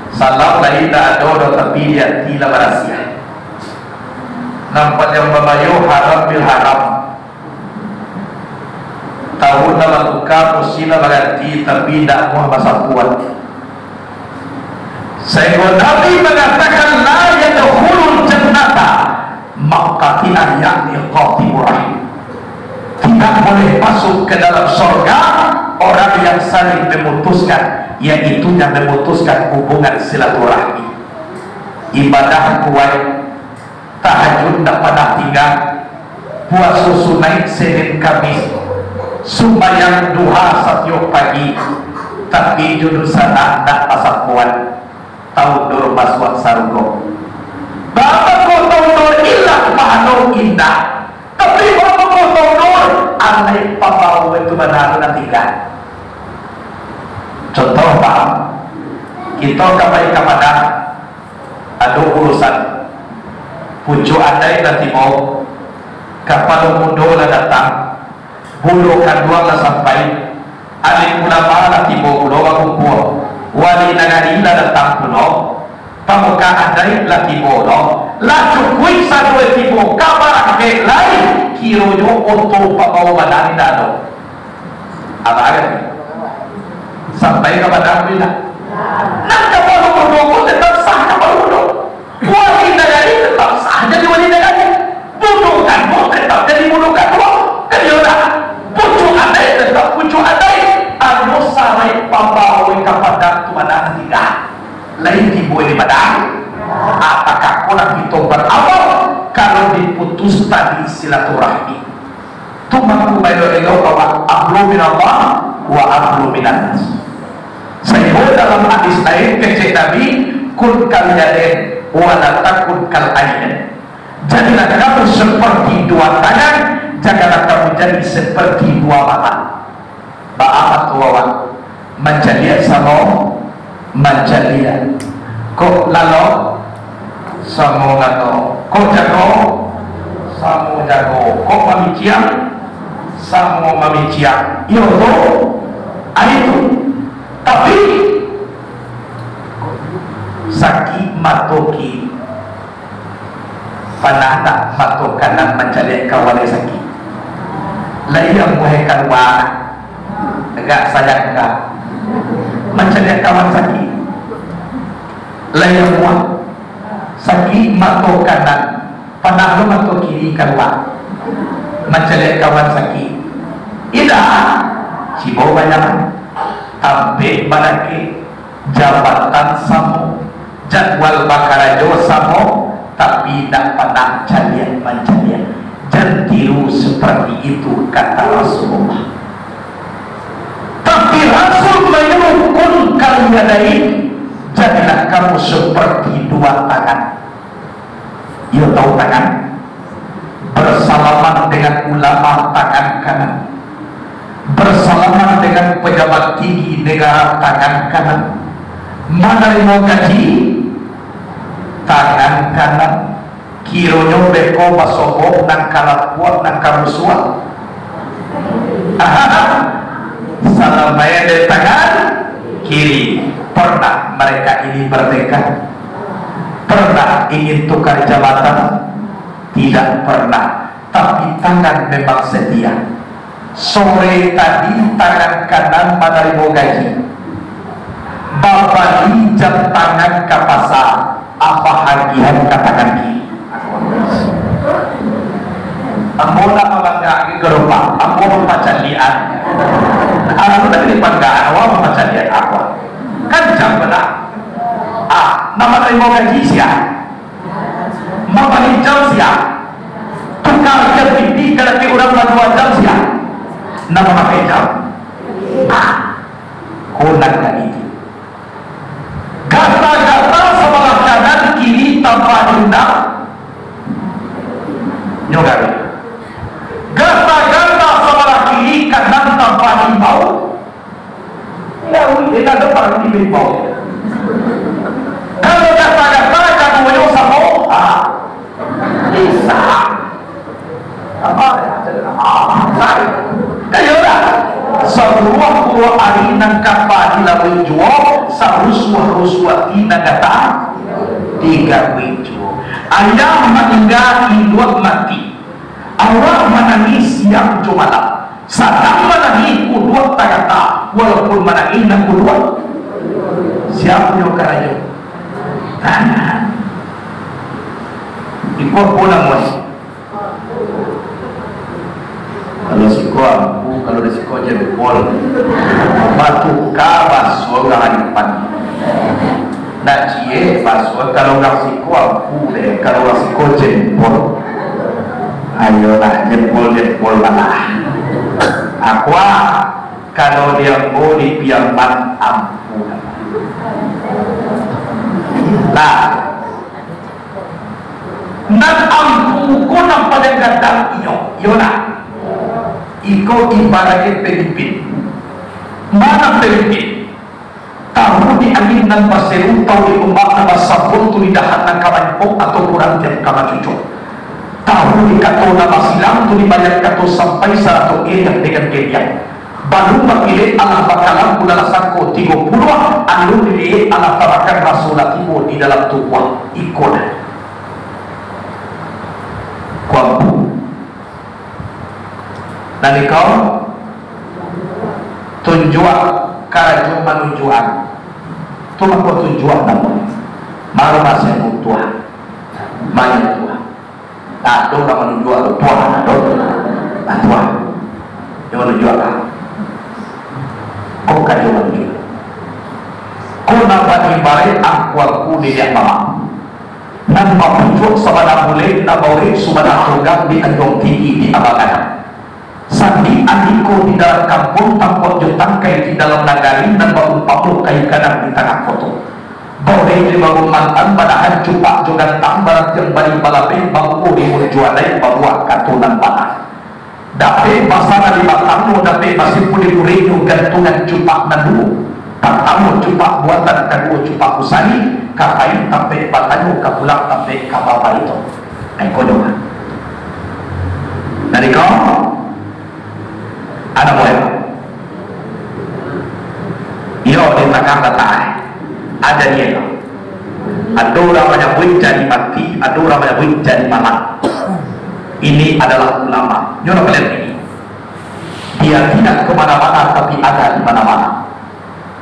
Salam lai indak ado doh, tapi di ati lah barasiah. Nan panjang babayo haram bil haram. Tahun lah batuka, musim lah baganti, tapi indak muah basapuan. Sainggo Nabi mangatakan, "La yadkhulul jannata maqtati'an," yakni qati'ur rahim. Tidak boleh masuk ke dalam sorga orang yang saling memutuskan, yaitu yang memutuskan hubungan silaturahmi. Ibadah kuat, tahajud ndak panah tingga, puaso sunaik Senin Kamis, sumbayang duha satiok pagi, tapi jo dunsanak ndak basapuan. Taundur masuak sarugo. Baa mangko taundur ilang pahalo? Indak. Tapi baa mangko taundur, alai pambawo itu bana tu nan tingga. Contoh, Pak, kito ka pai ka Padang, ado urusan. Pucuak adai lah tibo, kapalo mudo lah datang, bulo kanduang lah sampai, alim ulama lah tibo pulo bakumpua, wali nagari lah datang pulo, Pamuka adaik lah tibo doh. Lah cukuik sadonyo tibo ka barangkek lai, kironyo oto pambawo badan indak ado. Alah kan? Sampai ka badan tu indak? Nan kapalo bodoh ko tetap sah kapalo bodoh. Wali nagari tetap sah jadi wali nagari. Bodoh kaduo tetap jadi bodoh kaduo. Kan iyo ndak? Pucuak adaik tetap pucuak adaik. Ado sarai pambawo ka badan tu badan indak? Lai tibo di badan. Apakah kurang kito baramal kalau diputus tali silaturahmi? Tu mangko baelok-elok awak, ablu minallah wa ablu minannas. Saibo dalam hadis lain kecek Nabi, kun kal yadain wa la takun kal ainain. Jadilah kamu seperti dua tangan, janganlah kamu jadi seperti dua mata. Baa mato awak? Mancaliak samo mancaliak. Kok lalok? Samo lalok. Kok jago? Samo jago. Kok mamiciang? Samo mamiciang. Iyo tu. Ari tu. Tapi, sakik mato kiri. Panah tak mato kanan mancaliak kawan sakik? Lai amuah kalua, agak sayang ka mancaliak kawan sakik? Lai amuah sakik mato kanan, panah lo mato kiri kalua mancaliak kawan sakik? Indak, cibo banyak, tampek balakek. Jabatan samo, jadwal bakarajo samo, tapi indak panah caliak mancaliak. Jan tiru seperti itu, kata Rasulullah. Tapi Rasul manyuruh kun kal yadain, jadilah kamu seperti dua tangan. Iyo tahu tangan? Bersalaman dengan ulama, tangan kanan. Bersalaman dengan pejabat tinggi negara, tangan kanan. Manarimo gaji, tangan kanan. Kironyo beko basobok nan ka lapuak, nan ka rusuah. Salamai dari tangan kiri. Pernah mereka ini bertekad? Pernah ingin tukar jabatan? Tidak pernah. Tapi tangan memang setia. Sore tadi tangan kanan manarimo gaji. Babali jam tangan ka pasa, apak agiahan ka tangan kiri. Ambo nak mabanggakan gerobak, ambo mapacaliak. Alah, tadi dipanggakan, awak mapacaliak apo? Kan jam bana. Ah, nan manarimo gaji sia? Mambali jam sia? Tukar jam T V ka laki urang badua jam sia? Nan mamakai jam? Ah, ko nan ka itu. Gata-gata sabalah kanan kiri tanpa diundang. Nyo gari. Gata-gata sabalah kiri kanan tanpa diimbau. Indak, indak ado parlu diimbau. Kalau gata-gata kaduonyo samo, ah, bisa. Apo? Ayo lah. Saburuah-buruah ari nan kapa dilawik juo, sarusuah-rusuah ati nan gata digaruik juo. Ayah maningga, induak mati. Awak manangih siang jo malam. Sadang manangih kuduak tagata, walaupun manangih nan kuduak. Sia punyo karajo? Tangan. Iko apo namonyo? Kalau siko ampu, kalau di siko jempol. Batuka baso urang Aripan. Nak ciek baso, kalau urang siko ampu deh, kalau urang siko jempol. Ayolah, jempol-jempol balah. Apo? Kalau di ambo di Piaman ampu. Nah, nan ampu ko nan paliang gadang inyo, iyo nah. Iko ibaratnyo pemimpin. Mana pemimpin? Tahu di angin nan baseru, tahu di ombak nan basabun, tu di dahan nan ka maipok atau kurang tiap ka macucuk. Tahu di kato nan basilang, tu di baliak kato sampai sarato e yang dengan geliang. Balun bapilek alah bakalam bulan sangko tigo puluah, alun diliek alah tabakan raso lah tibo di dalam tubuah. Iko nah. Kuampu. Nan iko, tunjuak karajo manunjuakan. Tu mako tunjuak namo. Baru masih butuah. Banyak tuah. Tak ada urang manunjuak tu. Tuah, tak ada. Ah, tuah. Dia manunjuak lah. Kau karajo manunjuak. Kau nampak ibarat angku-angku di liang mamak. Nan bapucuak sabana bulek, nan baurek sabana tunggang di Tanjuang Tinggi di Abang Gadang. Sandiak andiko di dalam kampuang, tampuak jo tangkai di dalam nagari, nan baumpamo kayu gadang di tangah koto. Baurek di baruak mantan, badahan cupak jo gantang, barantiang bari balabeh, bauko di muncuanai, babuah kato nan bana. Dapek basana di batang, dapek basimpua di burenyo, gantungan cupak nan duo. Partamo cupak buatan, kaduo cupak usali, ka pai tampek batanyo, ka pulang tampek ka babarito. Ai, konyo. Dari kau, ada boleh? Iyo, di tangah batang. Ada dia. Ado urang manyabuik jadi mati, ado urang manyabuik jadi malang. Ini adalah ulama. Nyo lah kalian ini. Dia tidak ke mana-mana, tapi ada di mana-mana.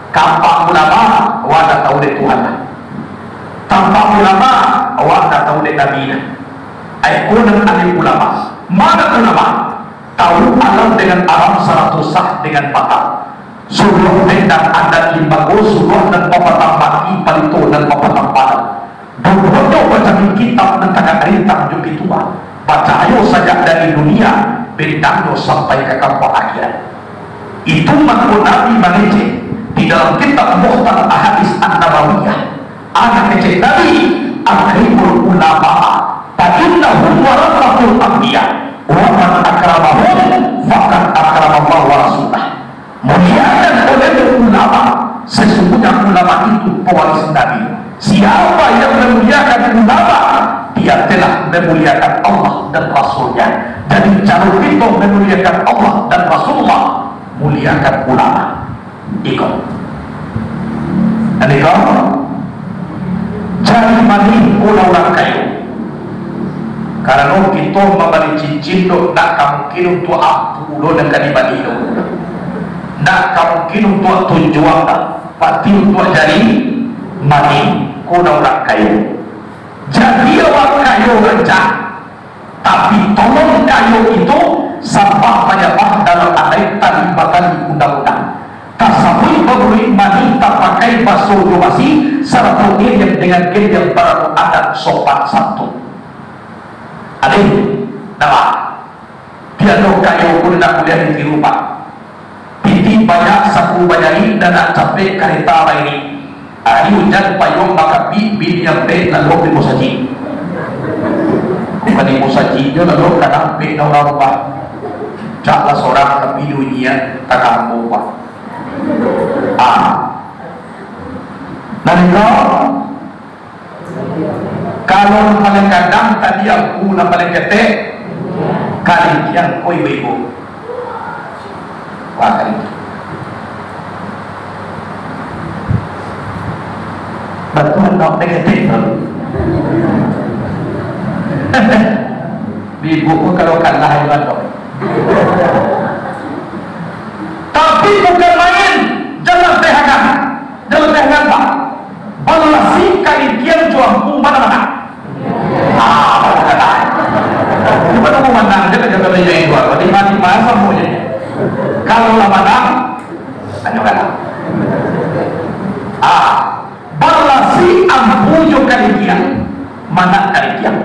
Tanpa ulama, awak tak tahu dek Tuhan lah. Tanpa ulama, awak tak tahu dek Nabi lah. Ai, ko nan alim ulama. Mana ulama? Tahu halal dengan haram, sarato sah dengan batal. Suluah tendang adat limbago, suluah nan papatah mati, palito nan papatah padan. Duduaknyo bacamik kitab nan tagak rintang jo pituah, bacahayo sajak dari dunia, bendangnyo sampai ka kampuang akhirat. Itu mangko Nabi mangecek di dalam kitab Mukhtasar Ahadits An-Nabawiyah, anak kecek Nabi, "Akrimul ulama, fa innahum warasatul anbiya, wa man akramahum, faqad akramallahu wa rasulah." Muliakan olehmu ulama, sesungguhnya ulama itu pewaris Nabi. Siapa yang memuliakan ulama, dia telah memuliakan Allah dan Rasulnya. Jadi, caro kito memuliakan Allah dan Rasulullah, muliakan ulama. Iko. Dan iko, jadi manih urang-urang kayo. Karano kito mambali cincin tu, ndak ka mungkin untuak ampu lo nan ka dibali tu. Ndak ka mungkin untuak tunjuang, pati untuak jadi manih, ko urang-urang kayo. Jadi awak kayo rancak, tapi tolong kayo itu sambah manyambah dalam adaik tali batali undang-undang. Tasabuik baburuik manih tapakai baso jo basi, sarato iriang dengan geliang barano adat sopan santun. Adeh, nama? Piano kayo pun nak kuliah di rumah. Pitih banyak, saku banyak, indak nak capek kareta baini. Ari ujan payuang bakapik, bini ampek lalu di musajik. Bukan di musajik jo lalu kadang ampek na urang rumah. Cak lah sorang tapi dunia takah rumah. Ah. Nah, iko, kalau nan paling gadang tadi ampu, nan paling ketek, kalikiang, ko ibu-ibu. Wah, kalikiang. Batua, nak paling ketek tu. Ibu pun kalau kalah, ibu tu. Tapi bukan main, jangan tehangan. Dalam teh ngapa? Balasi kalikiang jo ampu, mana manang? Ah, mana manang? Cuma nunggu manang je, kata beliau itu apa? Di mana, di mana samuanya? Kalau lah manang, tanyo kalah. Ah, balasi ampu jo kalikiang, manang kalikiang.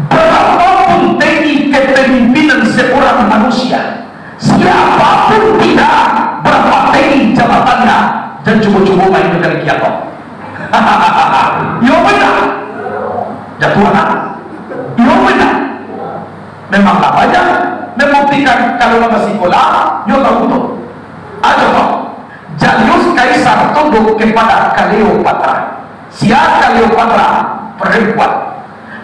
Berapapun tinggi kepemimpinan seorang manusia, siapapun tidak, berapa tinggi jabatannya, jan cubo-cubo main dengan kiatok. Iyo benar. Jatuh anak. Iyo benar. Memanglah banyak membuktikan kalau lama sekolah, nyo tahu tu. Ajo tu. Julius Kaisar tunduk kepada Cleopatra. Sia Cleopatra? Perempuan.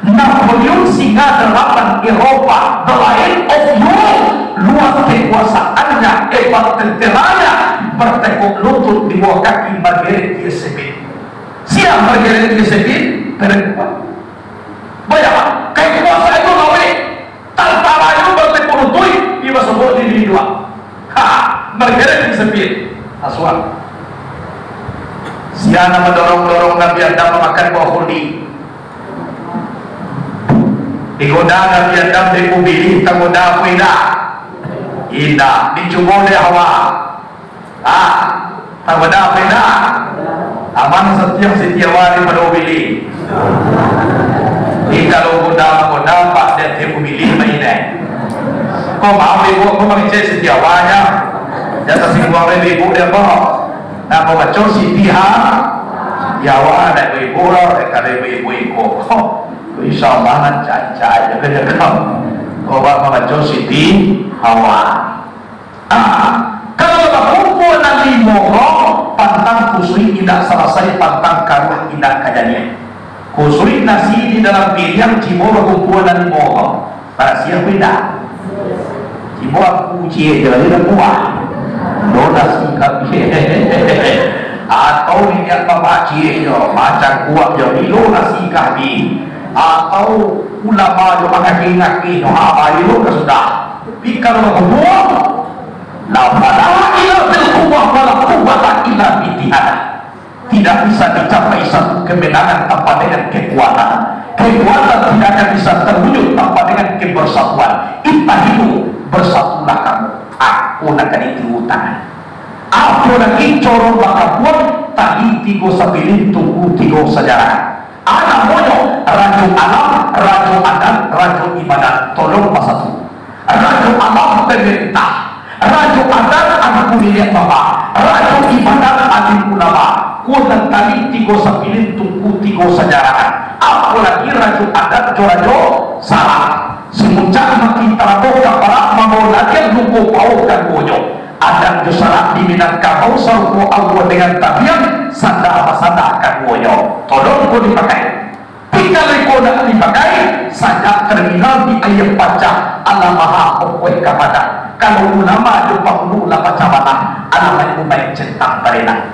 Napoleon singa delapan Eropa, the Lion of Europe, luas kekuasaannya, hebat lutut di bawah kaki, margeret di sepit. Sia margeret di sepit? Perempuan. Bayangkan, kekuasaan itu lawik. Tantara itu bertepuk lutut, tiba sebut di diri dua. Ha, margeret di sepit. Asuak. Sia nan mandorong-dorong Nabi Adam mamakan buah khuldi? Digoda Nabi Adam dek Iblis, tagoda apo indak? Indak. Dicubo dek Hawa. Ah, tagoda apo indak? Aman satiang Siti Hawa daripado Iblis. Jadi kalau goda-goda, pak, dek Iblis main, eh. Ko maaf, ibu, ko mangecek Siti Hawa nyo. Jan tasingguang dek ibu, dek apo? Namo baco Siti Ha-, Hawa, dek ibu lah, dek kada ibu-ibu iko. Insya Allah, lancar-lancar aja kerja kamu. Ko ba-, mambaco Siti Hawa. Ah, kalau bakumpua nan limo ko, pantang kusuik indak salasai, pantang karuah indak kajadian. Kusuik nasi di dalam piriang, cibo bakumpua nan limo ko. Barasiah ko indak? Cibo aku ciek jo, dia dah kuah. Lo nasi kami. Atau niniak bapak ciek jo, macam kuah jo, lo nasi kami. Atau ulama jo mangakeh-ngakeh jo, ha, bailo ka sudah. Tapi kalau bakumpua, la fala illa bil quwwah, wa la quwwata illa bil ittihad. Tidak bisa dicapai satu kemenangan tanpa dengan kekuatan. Kekuatan tidak akan bisa terwujud tanpa dengan kebersatuan. Ittahidu, bersatulah kamu. Aku nak ka ditiru tangan. Apo lagi corong bakabuang, tali tigo sapilin, tungku tigo sajarahan. Anak monyo, Rajo Alam, Rajo Adat, Rajo Ibadat, tolong basatu. Rajo Alam pemerintah, Rajo Adat angku niniak bapak, Rajo Ibadat alim ulama, kunan tali tigo sapilin, tungku tigo sajarahan. Apo lagi Rajo Adat jo Rajo Salak. Simuncak maki tarabo ka parak, mambawa ladiang luko pawo kaduonyo. Adat jo salak di Minangkabau sarupo Allah dengan tabiang, sanda basanda kaduonyo. Tolong ko dipakai. Tinggal iko nak dipakai, sajak terminal di Aia Pacah, alah maha pokok ka Padang. Kalau ulama jo pangulu lah pacah balah, alah main umaik centang tarenang.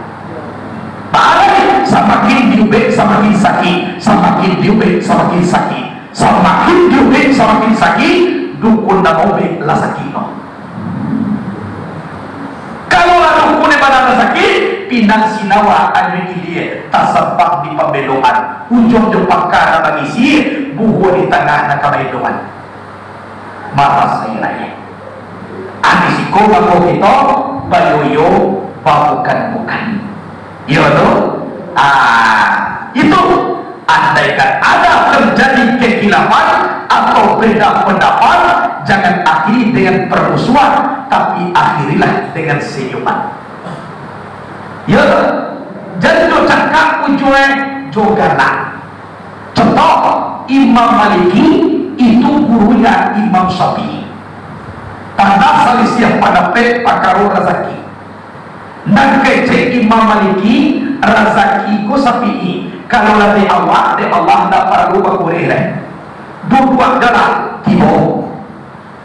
Baalai, samakin diubek samakin sakik, samakin diubek samakin sakik. Samakin diubek, samakin sakik, dukun nan maubek lah sakik no. Kalau lah dukun nan bana lah sakik, pinang sinawa anyo ilia, tasabang di pambeloan, ujuang jo pangka nan mangisi, buhua di tangah nan ka maeloan. Marasai rakyat. Ah, di siko mako kito bayoyo babukan-bukan. Iyo tu? Ah, itu. Andaikan ada terjadi kekhilafan atau beda pendapat, jangan akhiri dengan permusuhan, tapi akhirilah dengan senyuman. Ya, jan jo cakak ujuai jo galak. Contoh, Imam Maliki itu gurunya Imam Syafi'i. Pada salisiah pandapek pakaro razaki. Nan kecek Imam Maliki, razaki ko Syafi'i. Kalau lah dek Allah, dek Allah ndak paralu bakureh lai. Duduak jo lah, tibo.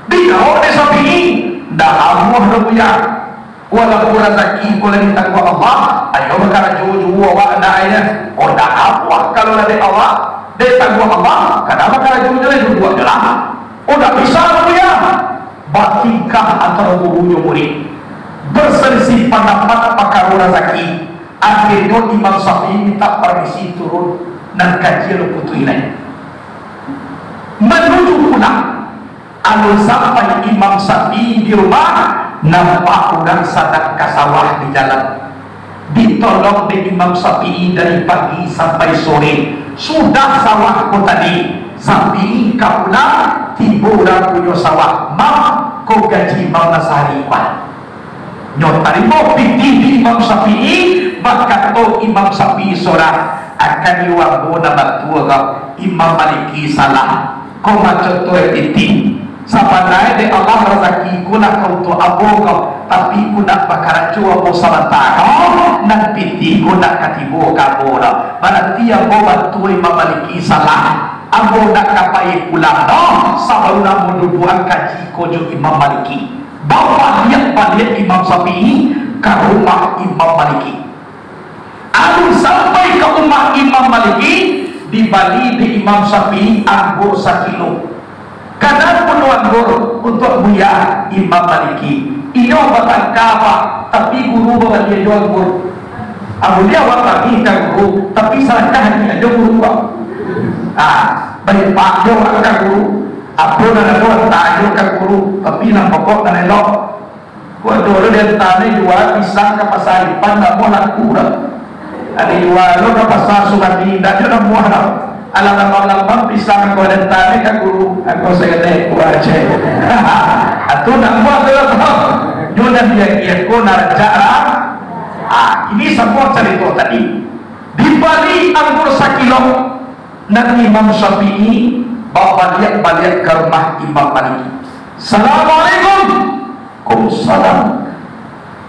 Dijawab dek Syafi'i, ndak amuah doh, Buya. Walaupun razaki ko lah ditangguang Allah, ayo bakarajo juo awak, ndak ayo. Oh, ndak amuah kalau lah dek Allah, dek tangguang Allah, kada bakarajo juo lai, duduak jo lah. Oh, ndak bisa, Buya. Batingkah antaro guru jo murid. Berselisih pandapat pakaro razaki. Akhirnyo Imam Syafi'i minta parmisi turun, nan kaji alun putuih lai. Manuju pulang, alun sampai Imam Syafi'i di rumah, nampak urang sadang ka sawah di jalan. Ditolong dek Imam Syafi'i dari pagi sampai sore. Sudah sawah ko tadi, Syafi'i ka pulang, tibo urang punyo sawah, "Mam, ko gaji Mam nan sahari ko." Nyo tarimo pitih di Imam Syafi'i, bakato Imam Syafi'i sorang, "Akan iyo ambo nan batua ko, Imam Maliki salah." Ko maco tu, eh, pitih. Sabananyo dek Allah razaki ko lah ka untuak ambo ko, tapi ko nak bakarajo ambo sabanta ko, nan pitih ko nak ka tibo ka ambo doh. Barati ambo bantu Imam Maliki salah. Ambo nak ka pai pulang doh, sabalun ambo duduak kaji ko jo Imam Maliki. Babaliak-baliak Imam Syafi'i, ka rumah Imam Maliki. Alun sampai ka rumah Imam Maliki, dibali dek Imam Syafi'i anggur sakilo. Kanai pulo anggur untuak Buya Imam Maliki. Inyo batangka, Pak, tapi guru babali juo anggur. Amun di awak bagi ka guru, tapi salangkah ni ajo guru, Pak. Ah, baipak jo awak ka guru. Apo nan ado, anta jo ka guru, tapi nan pokok nan elok. Kok dulu di anta ni jua pisang ka Pasar Ipan, ndak namuah laku dah. Ado jua lo ka Pasar Sumadi, ndak namuah dah. Alah lambang-lambang pisang ko di anta ni ka guru, ko saketek buah cek. Atu ndak namuah tu lah tu. Nyo dah dia, dia ko narajak lah. Ah, ini sabuah carito tadi. Dibali anggur sakilo, nan Imam Syafi'i babaliak-baliak ka rumah Imam Maliki. "Assalamualaikum." "Waalaikumsalam.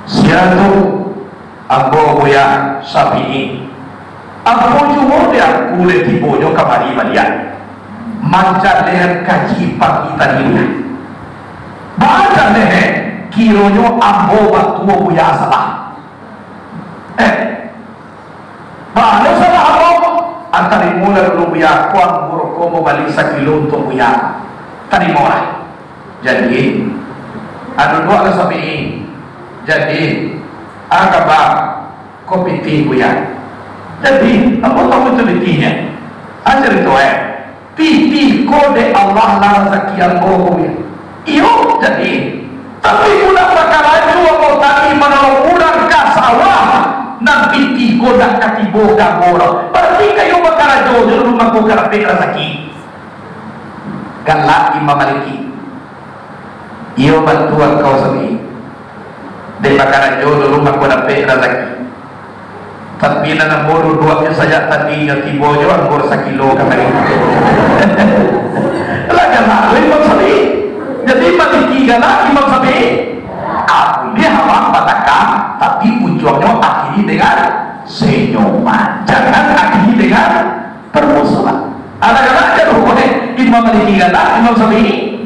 Sia tu?" "Ambo Buya Syafi'i." "Apo juo di aku lai tibonyo kamari baliak?" "Mancaliak kaji pagi tadi, Buya." "Baa caliak, eh?" "Kironyo ambo batua, Buya, salah." "Eh, baa salah ambo?" "Ah, tarimolah dulu, Buya, ko anggur ko ambo bali sakilo untuak Buya. Tarimolah." Jadi, anu, duduaklah Syafi'i. Jadi, ah, kaba, ko pitih, Buya. Jadi, ambo tahu itu pitihnyo. Ah, carito, eh. Pitih ko dek Allah lah razaki ambo ko, Buya. Iyo, jadi. Tapi bulan bakarajo ambo tadi manolong urang ka sawah, nan pitih ko ndak ka tibo ka ambo doh. Barati ka iyo bakarajo jo dulu mako ka dapek razaki. Galak Imam Maliki. Iyo, batua kau Syafi'i. Dek bakarajo dulu mako dapek razaki. Tapi nan ambo duduaknyo sajak tadi nyo tibo jo anggur sakilo kamari. Lah galak tu Imam Syafi'i. Jadi Maliki galak, Imam Syafi'i. Abu dia awak batangka, tapi ujuangnyo akhiri dengan senyuman. Jangan akhiri dengan permusuhan. Anak-anak aja tu, eh, Imam Maliki galak, Imam Syafi'i.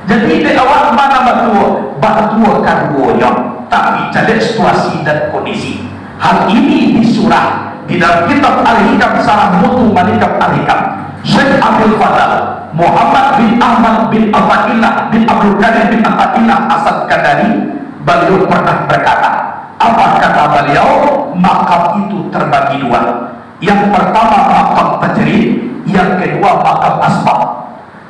Jadi, dek awak ma nan batua? Batua kaduonyo. Tapi, caliak situasi dan kondisi. Hal ini disurah di dalam kitab Al-Hikam Sarah Mutu Malikam Al-Hikam. Syekh Abdul Fadal Muhammad bin Ahmad bin Athaillah bin Abdul Karim bin Athaillah As-Sakandari, beliau pernah berkata, apa kata beliau, makam itu terbagi dua. Yang pertama makam tajrid, yang kedua makam asbab.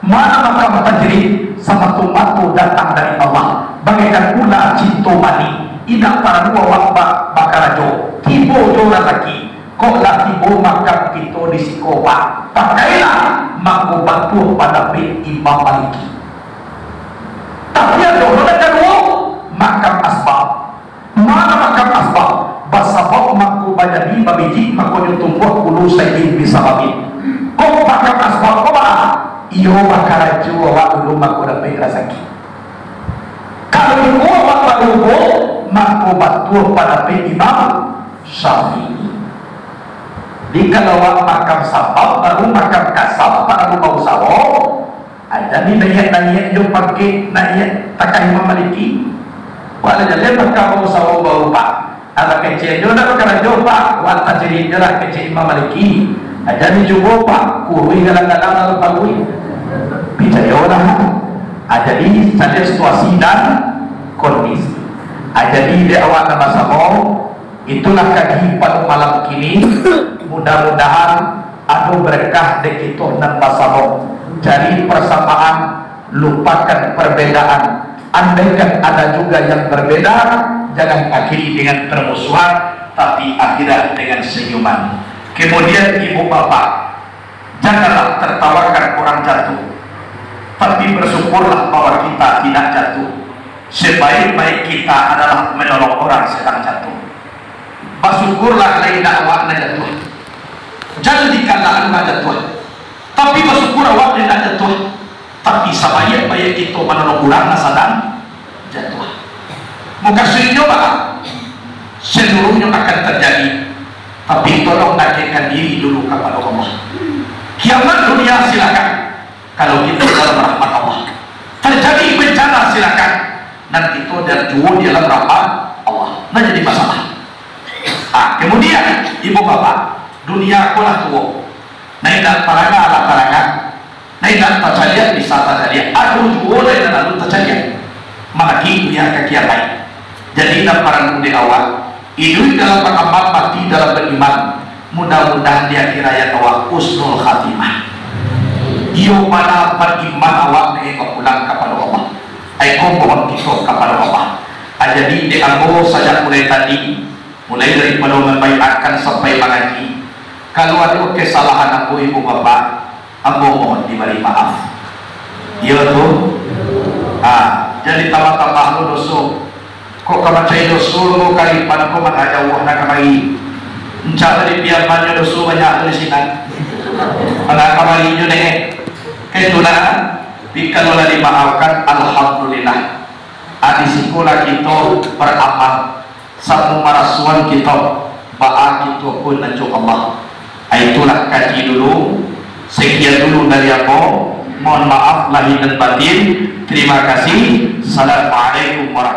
Mana makam tajrid? Samato-mato datang dari Allah, bagaikan ular cinto mani, indak paralu awak ba-, bakarajo, tibo jo razaki. Kok lah tibo makam kito di siko, Pak, pakailah, mako batuah padapek Imam Maliki. Tapi ado nan kaduo, makam asbab. Mana makam asbab? Basabab mangko bajadi babiji, makonyo tumbuah kulu saidin bisababin. Kok makam asbab ko baa? Iyo, bakarajo awak dulu mako dapek razaki. Kalau iko awak baduo, mako batuah padapek Imam Syafi'i. Jadi kalau awak makam sabab, baru makam kasab, baru bausaho, Aja ni naiak-naiak jo pangkek naiak takah Imam Maliki. Wak lah jaleh bakabau sawo baru, Pak. Alah kecek jo lah bakarajo, Pak. Wak tajrid jo lah kecek Imam Maliki. Aja ni cubo, Pak. Kurui galang-galang lalu palui. Picayolah. Ah, jadi, caliak situasi dan kondisi. Ah, jadi, dek awak nan basamo, itulah kaji pada malam kini. Mudah-mudahan ado berkah dek kito nan basamo. Cari persamaan, lupakan perbedaan. Andaikan ada juga yang berbeda, jangan akhiri dengan permusuhan, tapi akhirilah dengan senyuman. Kemudian, ibu bapak, janganlah tertawakan orang jatuh, tapi bersyukurlah bahwa kita tidak jatuh. Sebaik-baik kita adalah menolong orang sedang jatuh. Basyukurlah lai indak awak nan jatuah. Jan dikalaklah jatuah. Tapi basyukur awak nan indak jatuah. Tapi sabaiak-baiak kito manolong urang nan sadang jatuah. Mukasuiknyo baa? Seluruhnyo akan terjadi. Tapi tolong dakekkan diri dulu kapado Allah. Kiamat dunia silakan. Kalau kito dalam rahmat Allah. Terjadi bencana silakan. Nan kito dan juo di dalam rahmat Nah, jadi masalah. Ah, kemudian, ibu bapak, dunia ko lah tuo. Nah, indak taranga lah taranga. Nah, indak tacaliak bisa tacaliak. Ado juo lah indak lalu tacaliak. Mati dunia ka kiamat. Jadi, indak paralu dek awak iduik dalam baamal, mati dalam baiman. Mudah-mudahan di akhir hayat awak husnul khatimah. Iyo bana baiman awak dek bapulang kapado Allah. Ai ko mohon kito kapado Allah. Ah, jadi dek ambo sajak mulai tadi, mulai daripado mambaiakkan sampai mangaji, kalau ado kesalahan ambo, ibu bapak, ambo mohon dibari maaf. Iyo tu? Ah, jadi tambah-tambah lo doso. Kok ka mancari doso lo ka Ipan ko, mana jauah nak kamari. Encak tadi piamannyo doso banyak tu di sinan. Mana kamarinyo deh. Ka itulah, tapi kalau lah dimaafkan, alhamdulillah. Ah, di sikolah kito baramal, samo marasuan kito, baa kito pun anjo Allah. Ah, itulah kaji dulu. Sekian dulu dari ambo. Mohon maaf lahir dan batin. Terima kasih. Assalamualaikum warahmatullahi